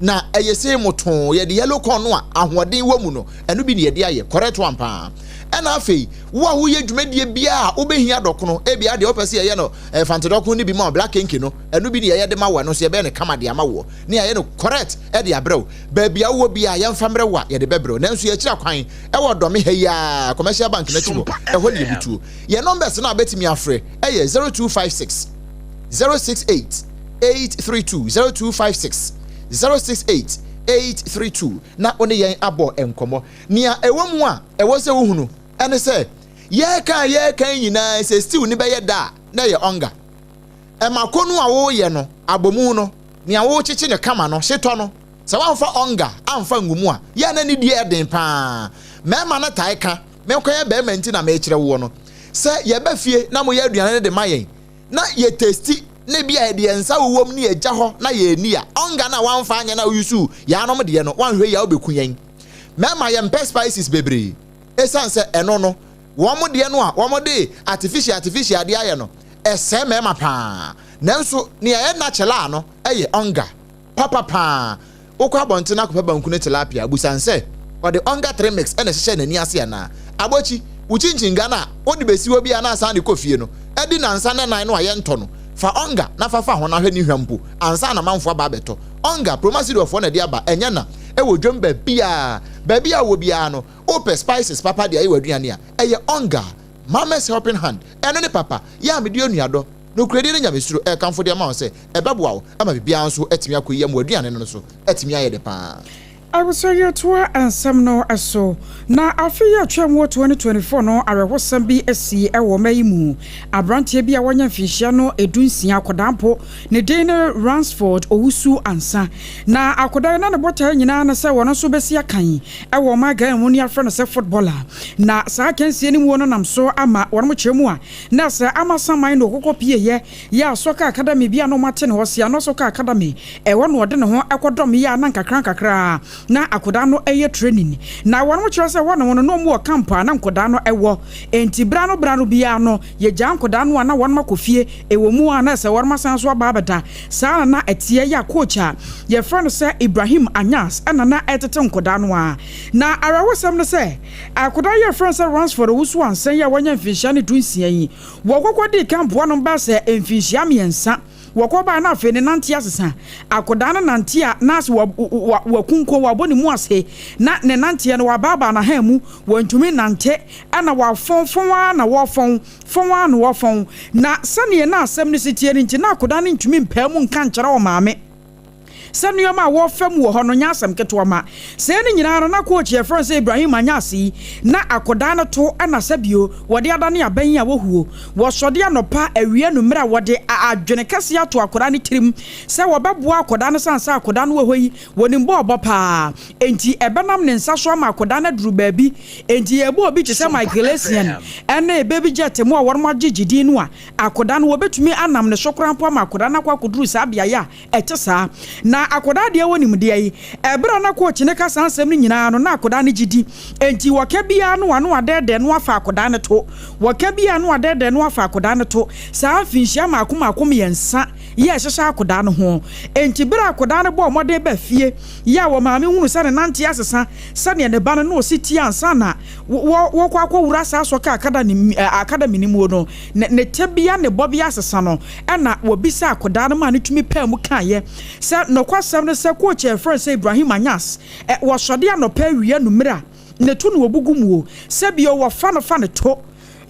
Na ɛyɛ sei motoo, yɛde yellow corn no a ahoɔden wɔ mu no, ɛno bi na yɛde ayɛ, correct one paa. Ɛna afei, wo a woyɛ dwumadie biara a wobɛhia dɔkono, ebia deɛ wopɛ sɛ yɛyɛ no eh, fante dɔkono no bi ma wo, black kenke no, ɛno bi na yɛyɛ de ma wo, ɛno nso yɛbɛyɛ no kama de ama woɔ, na yɛayɛ no correct de abrɛ wo. Baabi a wowɔ biara yɛmfa mmerɛ wo a, yɛde bɛbrɛ wo. Nanso yɛakyiri akwan ɛwɔ Dɔme ha yi ara, Commercial Bank no akyi hɔ, ɛhɔ na yɛbutuo. Yɛn numbers no a wobɛtumi afrɛ ɛyɛ 0256 068 832 0256 068 832 na wo ne yɛn abɔ nkɔmmɔ. Nea ɛwɔ mu a ɛwɔ sɛ wohunu ne sɛ, yɛreka a yɛreka yi nyinaa sɛ stew no bɛyɛ dɛ a, na ɛyɛ ɔnga. Ɛma kɔnu a woreyɛ no, abomu no, nea worekyekye no kama no, hyetɔ no, sɛ woamfa ɔnga amfa angu mu a, yɛ a na ne di yɛ den paa. Mmarima no tae ka, menkɔyɛ barima nti na merekyerɛ woɔ no, sɛ yɛba fie na moyɛ aduane no de ma yɛn na yɛ testi na ebia yɛde yɛn nsa wowɔ mu na yɛgya hɔ na yɛanni a, ɔnga no a woamfa anyɛ no a woyusuu yaanom deɛ no, woanhwɛ yie a wobɛku yɛn. Mmarima yɛmpɛ spices bebree esiane sɛ ɛno no wɔn deɛ no a wɔde artificial artificial adeɛ ayɛ no ɛsɛe mmarima paa. Nanso nea ɛyɛ natural no yɛ ɔnga papa paa. Wokɔ abɔnten akɔpɛ banku ne tilapia a, bisa no sɛ ɔde ɔnga trimix na ɛhyehyɛɛ n'ani ase anaa. Abɔkyi, wo kyinkyin no a wode besi hɔ biara na asan de kɔ fie no, adi nnansa nnanan no a yɛntɔ no, fa ɔnga na fa fa ho na hwɛ ne hwa mpo ansa na amanfoɔ aba abɛtɔ. Ɔnga, Promasidorfoɔ na ɛde aba, ɛnyɛ na. Ɛwɔ dwam baabiara. Baabi a wowɔ biara no, wopɛ spices papa de ayɛ w'aduane a, ɛyɛ ɔnga. Mama's Helping Hand, ɛno ne papa, yɛ a mede onuadɔ, nokorɛdie ne nyamesuro rekamfo de ama wo sɛ ɛbɛboa wo ama biribiara nso atumi akɔ yie ama w'aduane no nso atumi ayɛ dɛ pa ara. Abusua yɛtoa nsɛm no so. Na afe yi a atwam wɔ 2024 no awerɛhosɛm bi sii wɔ ɔman yi mu. Abranteɛ bi a wanya mfinhyia no dunsia, akwadaa mpo, ne din ne Ransford Owusu Ansah. Na akwadaa yi na ne botaeɛ nyinaa ne sɛ ɔno nso bɛsi akan wɔ ɔman Ghana mu ne yɛafrɛ no sɛ footballer. Na saa akansie no muo no nam so ama wɔnom kyerɛ mu a na sɛ Amasaman na ɔkɔkɔ pieeɛ yɛ a Soccer Academy bi a na wɔate ne hɔ, Siano Soccer Academy, ɛhɔ na ɔde ne ho kɔdɔm yɛ a na nkakrankakra. na akwadaa no yɛ training. Na wɔnom kyerɛ sɛ hɔnom no na wɔn wɔ camp a na nkwadaa no wɔ. Enti berɛ ano berɛ ano biara no yɛgyaa nkwadaa no a na wɔnom akɔ fie. Ɛwɔ mu a na ɛsɛ wɔnom asan nso aba abɛda. Saa na na ɛteɛ yɛ a coach a yɛfrɛ no sɛ Ibrahim Anyas na na ɛretete nkwadaa no ara. Na awerɛhosɛm ne sɛ akwadaa yi a yɛfrɛ no sɛ Ransford Owusu Ansah yi a wanya mfinhyia ne dunsia yi, wɔkɔkɔdii camp hɔnom bɛyɛ sɛ mfinhyia mmiɛnsa. Wɔkɔ bae na afei ne nante asesa. Akwadaa no nante a, na ase wakunkun, wabɔ ne mu ase, na ne nanteɛ no wabaabaa n'ahan mu, wantumi nnante, ɛna wafɔn, fɔn ara na wɔfɔn, fɔn ara na wɔfɔn. Na sɛdeɛ na asɛm no si teɛ no nti, na akwadaa no ntumi mpae mu nka nkyerɛ ɔmaame sɛ nneɛma a wɔrefa mu wɔ hɔ no nyɛ asɛm ketewa ma. Sei no nyinaa no, na kookyi a yɛfrɛ no sɛ Ibrahim Anyase yi, na akɔdaa no to na sɛ bio wɔde adane abɛn yi a wɔhuo. Wɔsɔde anɔpa, awia, anummerɛ a wɔde adwene kɛseɛ ato akɔdaa no tirim sɛ wɔbɛboa akɔdaa no sane sɛ akɔdaa no wɔ hɔ yi, wɔnim bɔɔlbɔ paa. Enti ɛbɛnam ne nsa so ama akɔdaa no aduru baabi. Enti yɛrebɔ obi te sɛ Michael Essien ne Baby Jet mo a wɔnom agye gyedin no a, akɔdaa no wɔbɛtumi anam ne so koraa mpo ama akɔdaa no akɔ akɔduru saa beaeɛ a ɛte saa. Na akwadaa deɛ wɔ nimdeɛ yi. Ɛberɛ a na coach no ka saa nsɛm no nyinaa no, na akwadaa no gye di. Enti wɔka biara no ano adɛɛdɛɛ no afa akwadaa no to. Wɔka biara no adɛɛdɛɛ no afa akwadaa no to. Saa mfinhyia mmaako mmaako mmiɛnsa yi a ɛhyehyɛ akwadaa no ho. Enti berɛ a akwadaa no bɔɔ mmɔden baa fie yi a wɔmaame hunu sɛ ne nanteɛ asesa sɛdeɛ ne ba no na ɔsi teɛ ansa na wɔkɔ akɔwura saa soccer academy no mu no, ne tebea ne bɔbea asesa no, ɛnna wɔbisaa akwadaa no maa no tumi paa mu kaeɛ sɛ nokwasɛm ne sɛ coach a yɛfrɛ no sɛ Ibrahim Anyas, wɔsɔde anɔpa awia anummerɛ a, ne to na wɔbugu mu o, sɛ bio wɔfa no fa ne to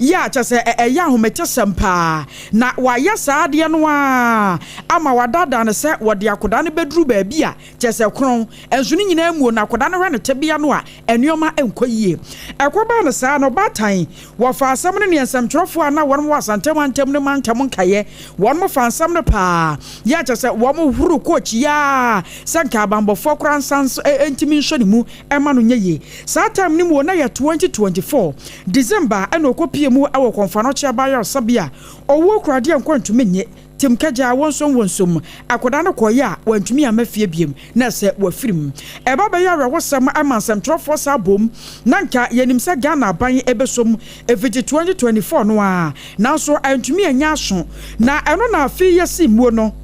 yɛ a, kyerɛ sɛ ɛyɛ ahometesɛm paa. Na wɔayɛ saa adeɛ no ara ama wɔadaadaa no sɛ wɔde akwadaa no bɛduru baabi a kyerɛ sɛ korɔn, nso ne nyinaa mu o, na akwadaa no hwɛ ne tebea no a, nneɛma nkɔ yie. Ɛkɔbaa no saa no, ɔbaatan, wɔfaa asɛm no ne nsɛmtwerɛfoɔ a na wɔn wɔ Asante mantam ne mantam nkaeɛ, wɔn faa nsɛm no paa, yɛ a kyerɛ sɛ wɔn horo coach yi ara sɛ nka abanbɔfoɔ koraa nsa nso ntumi nsɔ ne mu mma no nyɛ yie. Saa time no mu o, na yɛ 2024 December ɛna ɔkɔpie mu wɔ Kɔmfoanɔkye Abayaresabea, owuo koraa deɛ nkwa ntumi nnye. Tim kɛgyaa wonsom wonsom. Akwadaa no kɔeɛ a, wantumi amma fie biom, na sɛ wafiri mu. Ɛba bɛyɛ awerɛhosɛm ma nsɛmtwerɛfoɔ saa bom. Na nka yɛnim sɛ Ghana aban bɛsɔ mu ɛfiti 2024 no ara, nanso antumi anya aso. Na ɛno na afei yɛsi mmuo no.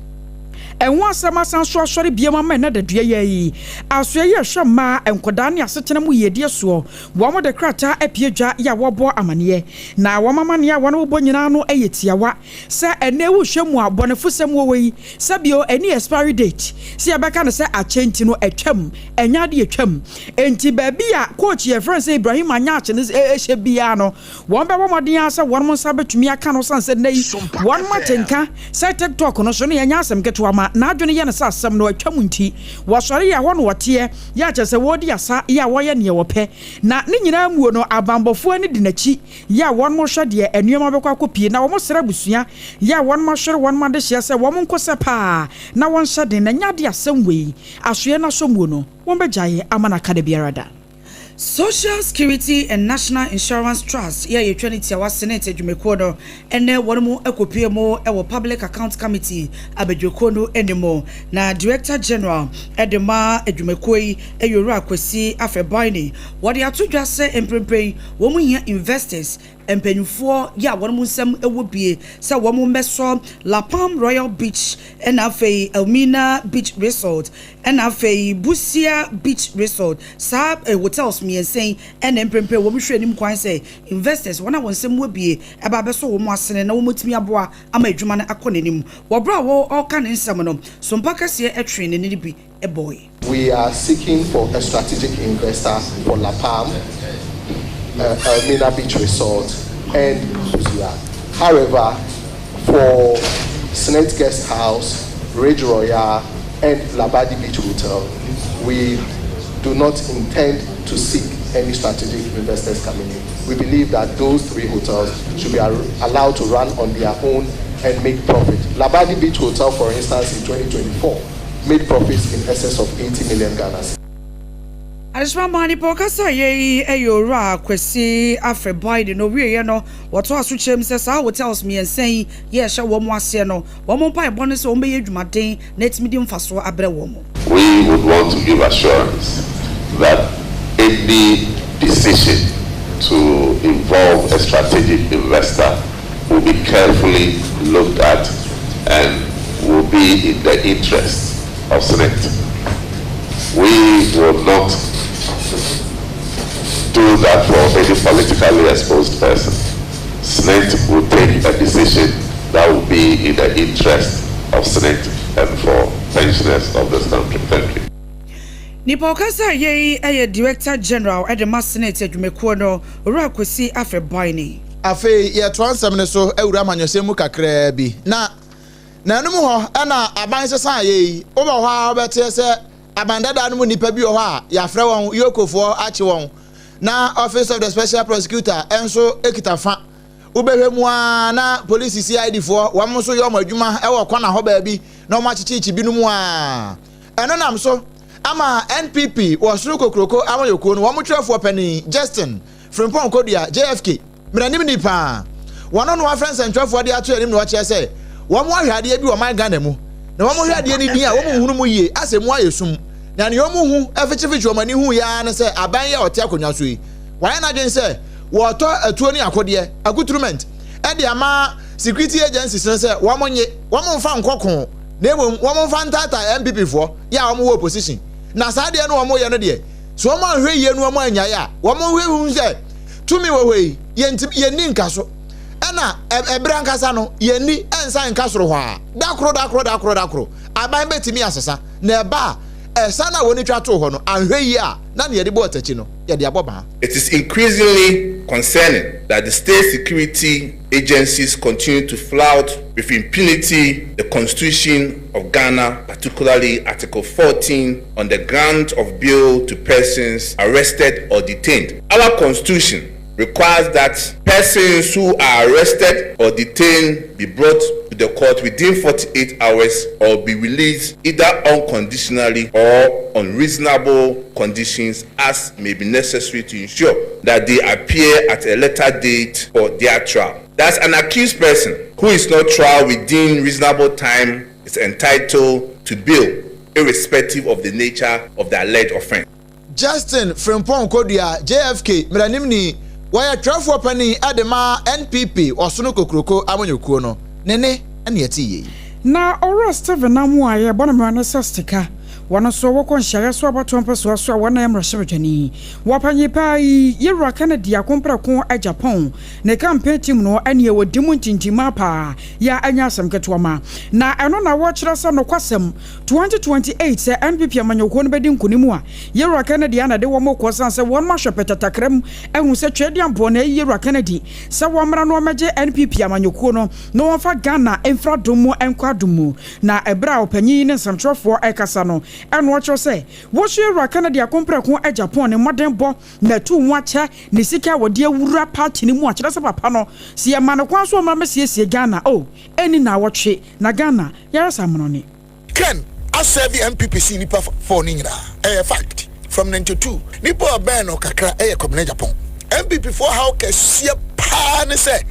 Ɛho asɛm asan so asɔre biom ama ɛnnɛ dadua yi ara yi. Asoɛeɛ a ɛhwɛ mmaa, nkwadaa ne asetena mu yiedie soɔ, wɔde krataa apue dwa yɛ a wɔrebɔ amaneɛ. Na wɔn amaneɛ a wɔbobɔ nyinaa no yɛ tiawa. Sɛ ɛnnɛ wohwɛ mu a bɔnefosɛm wɔ hɔ yi, sɛ bio ɛnni expiry date, sɛ yɛbɛka no sɛ akyɛ nti no atwam, ɛnyɛ ade atwam. Enti baabi a coach yɛfrɛ no sɛ Ibrahim Anyakye no hyɛ biara no, wɔn bɛbɔ mmɔden ara sɛ wɔn nsa bɛtumi aka no sane sɛ nnɛ yi wɔn ate nka sɛ TikTok no so no yɛnyɛ asɛm ketewa ma n'adwene yɛ no sɛ asɛm no atwam nti wɔsɔre yɛ hɔ na wɔteɛ yɛ akyɛ sɛ wɔredi asa yɛ a wɔyɛ neɛ wɔpɛ na ne nyinaa muo no abanbɔfoɔ ani di n'akyi yɛ a wɔn hwɛ deɛ nnoɔma bɛkɔ akɔpie na wɔn srɛ abusua yɛ a wɔn ahwere wɔn adehyeɛ sɛ wɔn nko sɛ paa na wɔn hyɛ den na nyɛ adeɛ asɛm wei asoɛ no asɔmuo no wɔn bɛgyae ama no aka dabiara da. Social Security and National Insurance Trust yɛ a yɛtwa ne tiawa Senate adwumakuo no ne wɔn mu kɔpue mu wɔ Public Account Committee abadwakuo no anim. Na Director General de ma adwumakuo yi yɛ Owura Kwasi Afebaini. Wɔde ato dwa sɛ mprempren Wɔn hia investors, mpanyinfoɔ yɛ a wɔn nsam wɔ bie sɛ wɔn mmɛsɔ La Palm Royal Beach ɛna afei Elmina Beach Resort ɛna afei Busia Beach Resort. Saa hotels mmiɛnsa yi ɛna mprempren wɔn hwɛ anim kwan sɛ investors, wɔn a wɔn nsam wɔ bie, ɛba abɛsɔ wɔn asene na wɔn atumi aboa ama adwuma no akɔ n'anim. Wɔ berɛ a wɔreka ne nsɛm no, Sompa kɛseɛ twee n'ani no bi bɔe. We are seeking for a strategic investor for La Palm, uh, Elmina Beach Resort, and Busia. However, for Senate Guest House, Ridge Royale, and Labadi Beach Hotel, we do not intend to seek any strategic investors coming in. We believe that those three hotels should be allowed to run on their own and make profit. Labadi Beach Hotel, for instance, in 2024, made profits in excess of 80 million Ghana cedis. Adesoma maa nipa ɔkasa yɛ yi yɛ Owura Kwesi Afreh Biden na owieɛ no wɔtoa so kyerɛ mu sɛ saa hotels mmiɛnsa yi yɛ ɛhyɛ wɔn aseɛ no wɔn mpaebɔ ne sɛ wɔn bɛyɛ adwumaden na atumi de mfasoɔ abrɛ wɔn. We would want to give assurance. that any decision to involve a strategic investor will be carefully looked at and will be in the interest of SSNIT. We will not do that for any politically exposed person. SSNIT will take a decision that will be in the interest of SSNIT and for pensioners of this country. Thank you. Nipa ɔkasa yei yɛ Director General de ma SSNIT adwumakuo no, Owura Kwesi Afreh-Boahene. Afei yɛtoa nsɛm no so awura amanyɔsɛm mu kakraa bi. Na nanom hɔ na aban sesaeɛ yi, wobɔ hɔ a wobɛteɛ sɛ aban dada no mu nnipa bi wɔ hɔ a yɛafrɛ wɔn EOCOfoɔ akye wɔn, na Office of the Special Prosecutor nso kita fa. Wobɛhwɛ mu ara na polisi CID foɔ wɔn nso yɛ wɔn adwuma wɔ kɔna hɔ baabi na wɔn akyekyekye binom a ɛno nam so ama NPP wɔ soro kokuroko amanyɔkuo no wɔn twerɛfoɔ panin Justin Frimpong Kodua, JFK, mmaranimni paa. Wɔn no afrɛ nsɛntwerɛfoɔ de ato anim na wɔkyerɛ sɛ wɔn ahwɛ adeɛ bi wɔ man Ghana mu na wɔn hwɛ adeɛ no din a wɔn nhunu mu yie asɛ mu ayɛ sum na nea wɔn hu fikyifykyi wɔn ani hu yɛ ara ne sɛ aban yi a ɔte akonnwa so yi wayɛ n'adwene sɛ wɔretɔ atuo ne akodeɛ, accoutrement, de ama security agencies no sɛ wɔn nye, wɔn mfa nkɔ ko na mmom wɔn mfa ntaataa NPP foɔ yɛ a wɔn wɔ opposition. Na saa adeɛ no wɔn yɛ no deɛ, sɛ wɔn anhwɛ yie no wɔn anyae a, wɔn hwɛ hu sɛ tumi wɔ hɔ yi, yɛntumi, yɛnni nka so. Ɛna ɛberɛ ankasa no, yɛnni ɛnsan nka soro hɔ a, da koro, da koro, da koro, da koro, aban bɛtumi asesa. Na ɛba a, ɛsa no a wɔn twa too hɔ no, anhwɛ yie a, na nea yɛde bɔɔ takyi no, yɛde abɔ baa. It is increasingly concerning that the state security agencies continue to flout with impunity the Constitution of Ghana, particularly Article 14 on the grant of bail to persons arrested or detained. Our Constitution requires that persons who are arrested or detained be brought to the court within 48 hours or be released either unconditionally or on reasonable conditions as may be necessary to ensure that they appear at a later date for their trial. Thus, an accused person who is not tried within reasonable time is entitled to bail irrespective of the nature of the alleged offense. Justin Frimpong Kodua, JFK, mmaranimni, wɔyɛ twerɛfoɔ panin de ma NPP Ɔsono Kokuroko amanyɔkuo no, ne nne na yɛte yei. Na Owura Stephen Amoah a yɛbɔ no mmara ne sɛ Stika, wɔno nso wɔkɔ nhyiaeɛ so abatoɔ mpɛsoa so a wɔn na yɛ mmarahyɛbadwani. Wɔ panyin paa yi, Yɛwura Kennedy Akompreko Agyapong ne campaign team no ɛneɛ wɔdi mu ntintimmaa paa yɛ a ɛnyɛ asɛm ketewa ma. Na ɛno na wɔkyerɛ sɛ nokwasɛm 2028 sɛ NPP amanyɔkuo no bɛdi nkonim a, Yɛwura Kennedy a na ɛde wɔn rekɔ sane sɛ wɔn ahwɛ pɛtɛtakra mu ahu sɛ Tweaduampɔn na ayi Yɛwura Kennedy sɛ wɔmmra na wɔmmɛgye NPP amanyɔkuo no na wɔmfa Ghana mfiri adom mu nkɔ adom mu. Na ɛberɛ a ɔpanyin yi ne nsɛmtwerɛfoɔ rekasa no, ɛna ɔkyerɛ sɛ wɔso Yɛwura Kennedy Akompreko Agyapong ne mmɔdenbɔ na atu ho akyɛ ne sika a wɔde awura party no mu a kyerɛ sɛ papa no sɛ yɛma no kwan so ɔmmra mmɛsiesie Ghana oh ɛnni naawɔtwe na Ghana yɛayɛ samonɔne. Ken asɛve NPP sen nipa four no nyinaa, ɛyɛ fact. From 92 nipa a ɔbɛn no kakra ɛyɛ Kwabena Agyapong. NPP foɔ haw kɛseɛ paa ne sɛ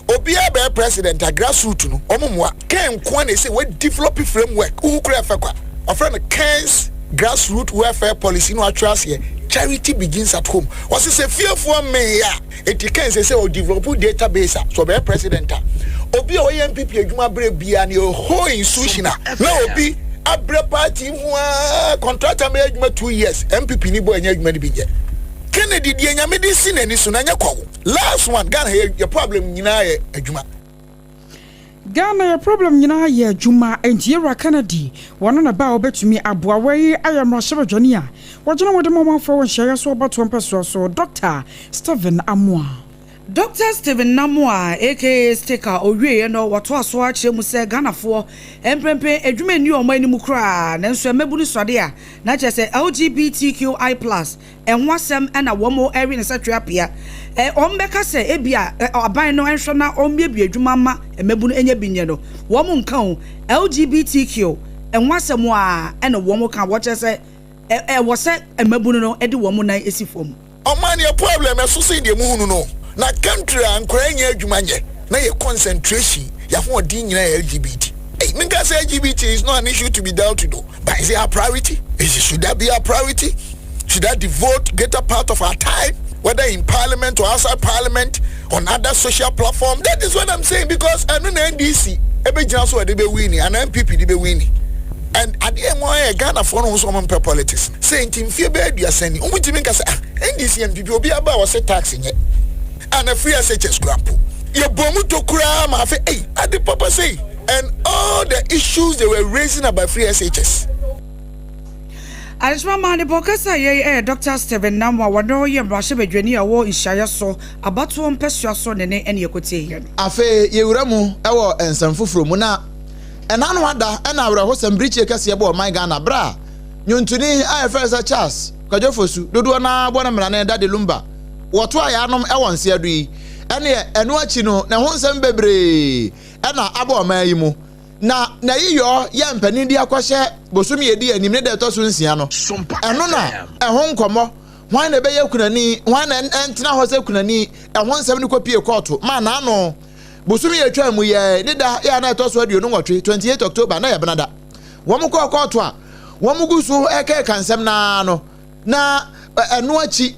obiara bɛyɛ president a grass root no wɔn mmoa. Ken nkoa na ɛsɛ wa develop framework, wohu koraa ɛfɛ kwa. Ɔfrɛ no Ken's grass root welfare policy na watwerɛ aseɛ charity begins at home. Ɔse sɛ fiefoɔ mmee a, enti Ken sɛ sɛ ɔ develop database a sɛ ɔbɛyɛ president a, obi a ɔyɛ NPP adwuma berɛ biara ne a whole institution a na obi abrɛ party mu a contractor mɛyɛ adwuma 2 years, NPP ni bɔ ɛnyɛ adwuma no bi nyɛ. Kennedy deɛ Nyame de si n'ani so na ɛnyɛ kwawo. Last one, Ghana yɛ problem nyinaa yɛ adwuma. Ghana yɛ problem nyinaa yɛ adwuma, enti Yɛwura Kennedy wɔno na ba a wɔbɛtumi aboa. Wei ayɛ mmarahyɛbadwani a wɔgyina wɔde ma ɔmanfoɔ wɔ nhyiaeɛ so ɔbatoɔ mpɛsoa so, Dr Stephen Amoah. Dr Stephen Amoah, aka Stika, owieɛ no wɔtoa so akyerɛ mu sɛ Ghanafoɔ mprempren adwuma nni wɔn anim koraa, nanso mmabunu sɔde a na kyerɛ sɛ LGBTQI+ ɛho asɛm ɛna wɔn ɛwe ne sɛ twɛ apea wɔn bɛka sɛ ebi a aban no nhwɛ na wɔn biebie adwuma ma mmabunu nyɛ bi nyɛ no, wɔn nka o. LGBTQ ɛho asɛm a ɛna wɔn ka wɔkyerɛ sɛ ɛwɔ sɛ mmabunu no de wɔn nan esi fam. Ɔman yɛ problem ɛso sen deɛ muhunu no na country a nkwaraa nyɛ adwuma nyɛ na yɛ concentration yɛahoɔden nyinaa yɛ LGBT. Hey, menka sɛ LGBT is not an issue to be dealt with o, but is it our priority? Is it, should that be our priority? Should I devote greater part of our time, whether in parliament or outside parliament, on other social platform? That is what I'm saying because ɛno na NDC ɛbɛgyina so ɛde bɛ win ana NPP de bɛ win. And adeɛ mu ayɛ Ghanafoɔ no nso wɔn mpɛ politics. Sɛ nti mfie bɛyɛ 30 ni wɔn ntumi nka sɛ, ah, NDC, NPP, obi aba a wɔsɛ tax nyɛ ana free SHS kura mpo yɛbɔ mu to koraa ma afei ɛyi ade papa sɛ and all the issues they were raising about free SHS. Adesoma maa ne bɔ kasa yɛ ɛyɛ Dr Stephen Namoah, wɔno yɛ mmarahyɛbadwani a ɛwɔ nhyiaeɛ so abatoɔ mpɛsua so ne ne ɛne ɛkɔtie yɛ no. Afei yɛwura mu ɛwɔ nsɛm foforɔ mu, na ɛna no ada ɛna awerɛhosɛm birikyie kɛseɛ bɔ ɔman Ghana berɛ a nnwontoni a yɛfrɛ sɛ Charles Kwadwo Fosu, dodoɔ naa bɔ no mmerane Daddy Lumba, wɔto a yɛanom ɛwɔ nseɛ do yi. Ɛneɛ ɛno akyi no ne ho nsɛm bebree ɛna abɔ ɔman yi mu, na n'ayiyɔ yɛ mpanin de akɔhyɛ bosome yɛdi anim ne da ɛtɔ so 6 no. Ɛno na ɛho nkɔmmɔ, hwan na ɛbɛyɛ kunani, hwan na ɛntena hɔ sɛ kunani, ɛho nsɛm no kɔpie kɔɔto ma n'ano bosome yɛ atwa mu yɛ ne da yɛ a na ɛtɔ so 28, 28 October, na yɛ benada. Wɔn kɔɔ kɔɔto a wɔn gu so ɛkɛɛka nsɛm naa no, na ɛno akyi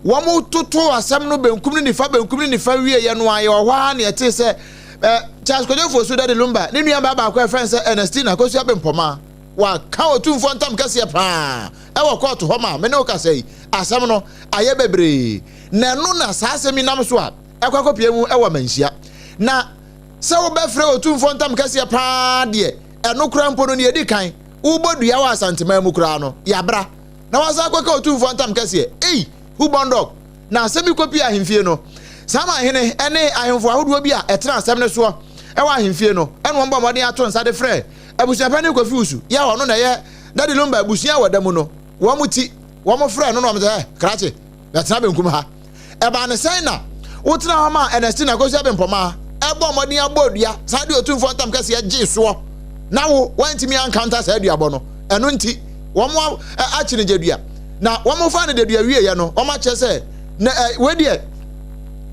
wɔn toto asɛm no benkum ne nifa, benkum ne nifa wie yɛ no a, yɛwɔ hɔ a na yɛte sɛ Charles Kwadwo Fosu, Daddy Lumba, ne nua baa baako a ɛfrɛ sɛ Ernestina Akosua Bempɔma waka Otumfoɔ ntam kɛseɛ paa ɛwɔ kɔɔto hɔ ma me ne wo kasa yi. Asɛm no ayɛ bebree, na ɛno na saa asɛm yi nam so a ɛkɔ akɔpie mu ɛwɔ Manhyia. Na sɛ wobɛfrɛ Otumfoɔ ntam kɛseɛ paa deɛ, ɛno koraa mpo no ne yɛdi kan wobɔ dua wɔ Asanteman mu koraa no yɛabra na wasan akɔka Otumfoɔ ntam kɛseɛ. Ei, who born dog? Na asɛm bi kɔpie ahemfie no, saa ma ahene ne ahemfo ahodoɔ bi a ɛtena asɛm no soɔ ɛwɔ ahemfie no ɛna wɔn bɔ mmɔden ato nsa de frɛ abusuapanin Kofi Wusu yɛ a ɔno na ɛyɛ Daddy Lumba abusua a wɔda mu no wɔn ti. Wɔn frɛ no na wɔn sɛ, ɛ krakye, bɛtena benkum ha. Ɛbaa ne sɛn na wotena hɔ ma Ernestina Akosua Bempɔmaa ɛbɔ mmɔden abɔ dua saa de Otumfoɔ ntam kɛseɛ gye soɔ, na wo wantumi ankanta saa duabɔ no? Ɛno nti wɔn akyi no gyedua, na wɔn fa no dedua wieɛ no, wɔn akyerɛ sɛ na ɛ wei deɛ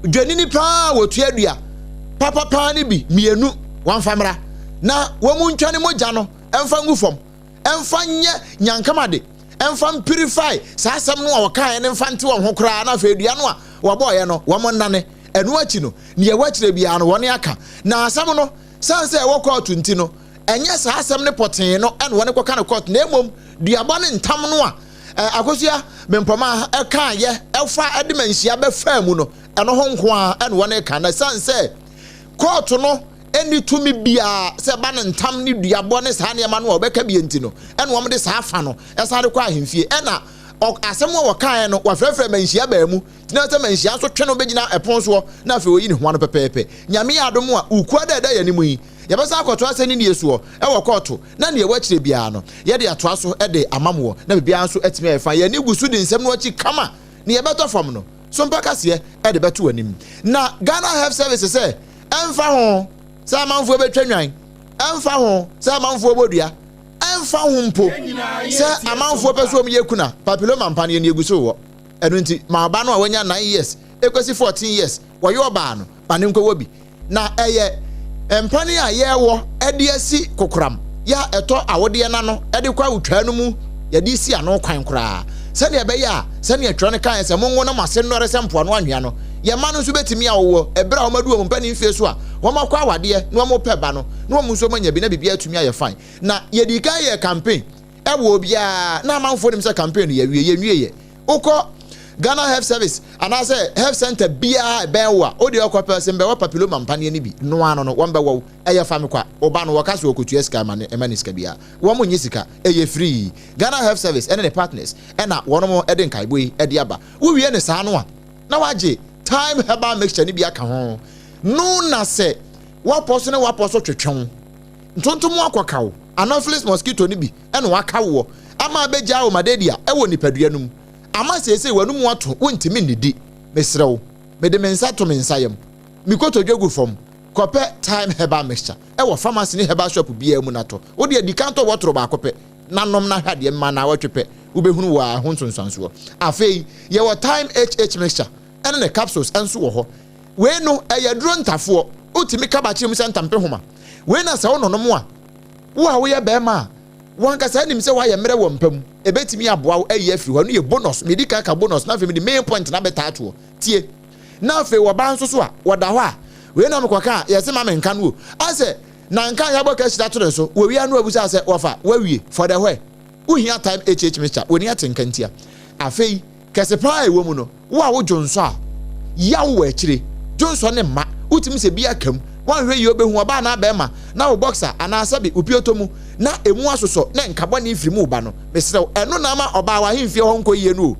dwanini paa wɔtua dua papapaa no bi mmienu, wɔmfa mmra na wɔn ntwa ne mogya no ɛmfa ngu fam, ɛmfa nyɛ nyankamade, ɛmfa mpurify saa asɛm no a wɔkaeɛ no, mfa nte wɔn ho koraa, na afei dua no a wɔbɔɔyɛ no wɔn nnane. Ɛno akyi no, nea ɛwɔ akyerɛ biara no wɔne aka. Na asɛm no sane sɛ ɛwɔ kɔɔto nti no, ɛnyɛ saa asɛm no pɔtee no ɛna wɔne kɔka no kɔɔto, na mmom duabɔ ne ntam no a Akosua Bempɔma ɛkaeɛ ɛfa ɛde ma nhyia bɛfaa mu no, ɛno ho nko ara ɛna wɔne ka. Na sane sɛ kɔɔto no ɛni tumi biara sɛ ɛba no ntam ne duabɔ ne saa nneɛma no a wɔbɛka bi nti no, ɛna wɔn de saa fa no ɛsan de kɔ ahemfie. Ɛna asɛm a wɔkaeɛ no, wɔafrɛfrɛ manhyia baa mu tena sɛ manhyia nso twe no bɛgyina ɛpon soɔ, na afei wɔyi ne ho ano pɛpɛɛpɛ. Nyame yɛ adom a, ukua da ɛda yɛn anim yi, yɛbɛsan akɔto asɛ ne nie soɔ ɛwɔ kɔɔto, na neɛ ɛwɔ akyire biara no yɛde atoa so de ama moɔ, na biribiara nso atumi ayɛ fa. Yɛn ani gu so di nsɛm no akyi kama. Ne yɛbɛtɔ fam no so mpa kaseɛ de bɛto anim. Na Ghana Health Service sɛ ɛmfa ho sɛ amanfoɔ bɛtwa nwan, ɛmfa ho sɛ amanfoɔ bɔ dua, ɛmfa ho mpo sɛ amanfoɔ pɛ so wɔn yɛ kuna papilloma mpaneɛ no, yɛgu so wɔ. Ɛno nti ma ɔba no a wanya 9 years ɛkɔsi 14 years, wɔyɛ ɔbaa no, ma ne nkɔwɔ bi. Na ɛyɛ mpane a yɛwɔ de asi kokoram yɛ a ɛtɔ awodeɛ no ano de kɔ awotwaa no mu, yɛde si ano kwan koraa sɛdeɛ ɛbɛyɛ a, sɛdeɛ twerɛ no kaeɛ sɛ, monwo na mo ase nnɔre sɛ mpoano anwea no, yɛn mma no nso bɛtumi awowɔ ɛberɛ a wɔadu wɔn mpanin mfeɛ so a wɔakɔ awadeɛ na wɔpɛ ba no, na wɔn nso wɔanya bi na biribiara atumi ayɛ fine. Na yɛdii kan yɛɛ campaign ɛwɔ obiara na amanfoɔ nim sɛ campaign no yɛawie, yɛnwieɛ. Wokɔ Ghana Health Service anaasɛ health center biara ɛbɛn wo a, wode ɔkɔ pɛ sɛ mbɛwɔ papilloma mpaneɛ no bi noa no no, wɔn bɛwɔ wo. Ɛyɛ fa me kwa. Wo ba no wɔka sɛ ɔkɔtua sika ma ne, ɛma ne sika biara. Wɔn nnye sika. Ɛyɛ free. Ghana Health Service ɛne ne partners ɛna wɔnom ɛde nkaebɔ yi ɛde aba. Wowie ne saa no a, na wagye Thyme Herbal Mixture no bi aka ho. No na sɛ wapɔ so ne wapɔ so twetwe wo, ntontom akɔka wo, Anopheles mosquito no bi na waka woɔ ama abɛgyaa wo malaria wɔ nipadua no mu ama seesei w'anomu ato, wontumi nnidi. Mesrɛ wo, mede me nsa to me nsa yam, me kotodwe gu fam, kɔpɛ Thyme Herbal Mixture wɔ pharmacy ne herbal shop biara mu na tɔ. Wo deɛ di kan tɔ wɔtoro baako pɛ na nom na hwɛ adeɛ mma naawɔtwe pɛ, wobɛhunu wɔ a ɛho nsonsansoɔ. Afei yɛwɔ Thyme HH Mixture ne ne capsules nso wɔ hɔ. Wei no ɛyɛ aduro ntafoɔ, wotumi ka bakyere mu sɛ ntampehoma. Wei na sɛ wononom a, wo a woyɛ barima a, w'ankasa nim sɛ woayɛ mmerɛ wɔ mpa mu. Ɛbɛtumi aboa wo ayi afiri hɔ. Ɛno yɛ bonus. Medi kan ka bonus na afei mede main point no abɛtaa toɔ. Tie. Na afei wɔba nso so a, wɔda hɔ a, wei na mekɔka a, yɛse ma menka no o. Asɛ, na nka yɛabɔ kahyira to ne so. Wɔwie a na wabusa sɛ, wɔfa, woawie? For the where? Wohia time HH mixture, w'ani ate nka ntia. Afei, Kɛse paa a ɛwɔ mu no, wo a wo dwonsɔ a, yaw wɔ akyire. Dwonsɔ no mma, wotumi sɛ bi aka mu. Woanhwɛ yie wobɛhu ɔbaa anaa barima na wo boxer anaa sɛbe wo pioto mu na ɛmu asosɔ na nka bɔne firi mu reba no. Mesrɛ wo, ɛno na ama ɔbaa w'ahemfie hɔ nkɔ yie no o.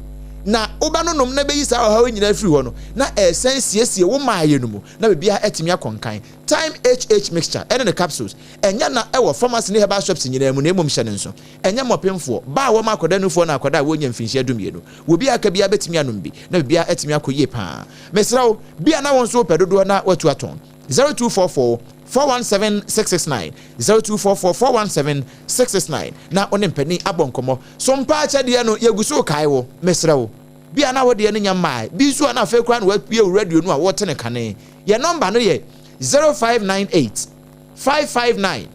Na wobɛnonom na ɛbɛyi saa ɔhaw yi nyinaa afiri hɔ no, na ɛresan siesie wo mmaeɛ no mu na biribiara atumi akɔ nkan. Thyme HH mixture ne ne capsules, ɛnyɛ na ɛwɔ pharmacy ne herbal shops nyinaa mu na mmom hyɛ no nso. Ɛnyɛ mmɔpemfoɔ, ba a wɔma akwadaa nufoɔ na akwadaa a wɔnnya mfinhyia dumienu. Wɔ bi a aka biara bɛtumi anom bi, na biribiara atumi akɔ yie pa ara. Mesrɛ wo, bi a na wo nso wopɛ dodoɔ na woatu atɔn. 0244 417 669, 0244 417 669, na wo ne mpanin abɔ nkɔmmɔ. So mpa akyɛdeɛ no, yɛgu so rekae wo. Mesrɛ wo, bi a na wo deɛ no nya mmaeɛ, bi nso a na afei koraa na woabue wo radio no a wote no kane. Yɛn nɔmba no yɛ 0598 559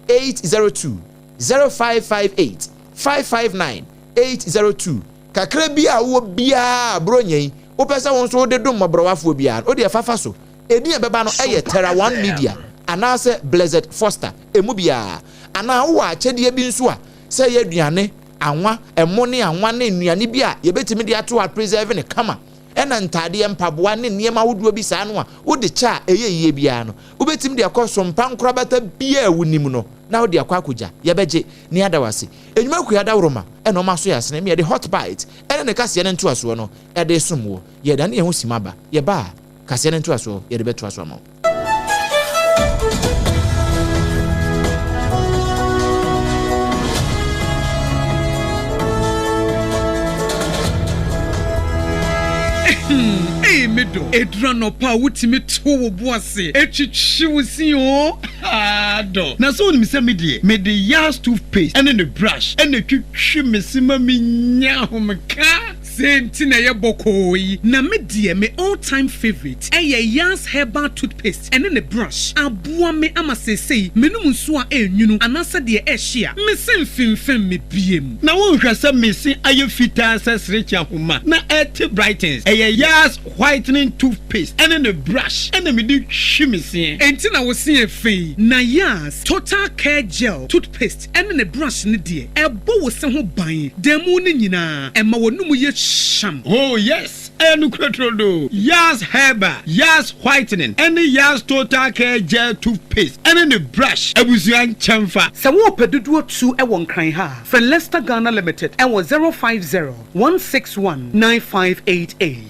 802. 0558 559 802 Kakra bi a wowɔ biara a Buronya yi wopɛ sɛ wo nso wode dom mmɔborɔwafoɔ biara no, wo deɛ fa fa so. Edin a ɛbɛba no yɛ Terra One Media anaasɛ Blessed Foster, ɛmu biara. Anaa wowɔ akyɛdeɛ bi nso a, sɛ ɛyɛ aduane, anwa, ɛmo ne anwa ne nnuane bi a yɛbɛtumi de ato hɔ a preserve no kama, ɛna ntaadeɛ, mpaboa ne nneɛma ahodoɔ bi saa no a wode kyɛ a ɛyɛ yie biara no, wobɛtumi de akɔ so mpa nkorabata biara a wonim no na wode akɔ akɔgya. Yɛbɛgye ne yɛada wo ase. Nnwuma Kua Adaworoma na wɔn aso yɛ asene ma yɛde Hot Bite ne ne kaseɛ no ntoasoɔ no de resom woɔ. Yɛredane yɛn ho simma aba. Yɛba a, kaseɛ no ntoasoɔ yɛde bɛtoa so ama wo. Ei me dɔ, ɛduru anɔpa a wotumi to wo bo ase twitwi wo se oo, haa dɔ. Na sɛ wonim sɛ me deɛ, mede Yas toothpaste ne ne brush na ɛtwitwi me se ma menya ahomeka. Sei nti na ɛyɛ bɔkɔɔ yi. Na me deɛ me all time favourite ɛyɛ Yas herbal toothpaste ɛne ne brush. Aboa me ama seesei menom nsuo a ɛnwunu anaasɛ deɛ ɛhye a, me se mfemfem me biem. Na wonhwɛ sɛ me se ayɛ fitaa sɛ serekye ahoma na ɛte brightens. Ɛyɛ Yas whitening toothpaste ɛne ne brush ɛna mede twi me seɛ. Enti na wo se yɛ fɛ yi. Na Yas total care gel toothpaste ɛne ne brush no deɛ, ɛbɔ wo se ho ban da mu no nyinaa, ɛma w'anomu yɛ hyeam. Oh yes, ɛyɛ nokorɛ turodoo. Yas Herbal, Yas Whitening, ɛne Yas Total Care Gel Toothpaste ɛne ne brush abusua nkyɛnfa. Sɛ worepɛ dodoɔ tu wɔ Nkran ha a, frɛ Lester Ghana Limited wɔ 050 161 9588.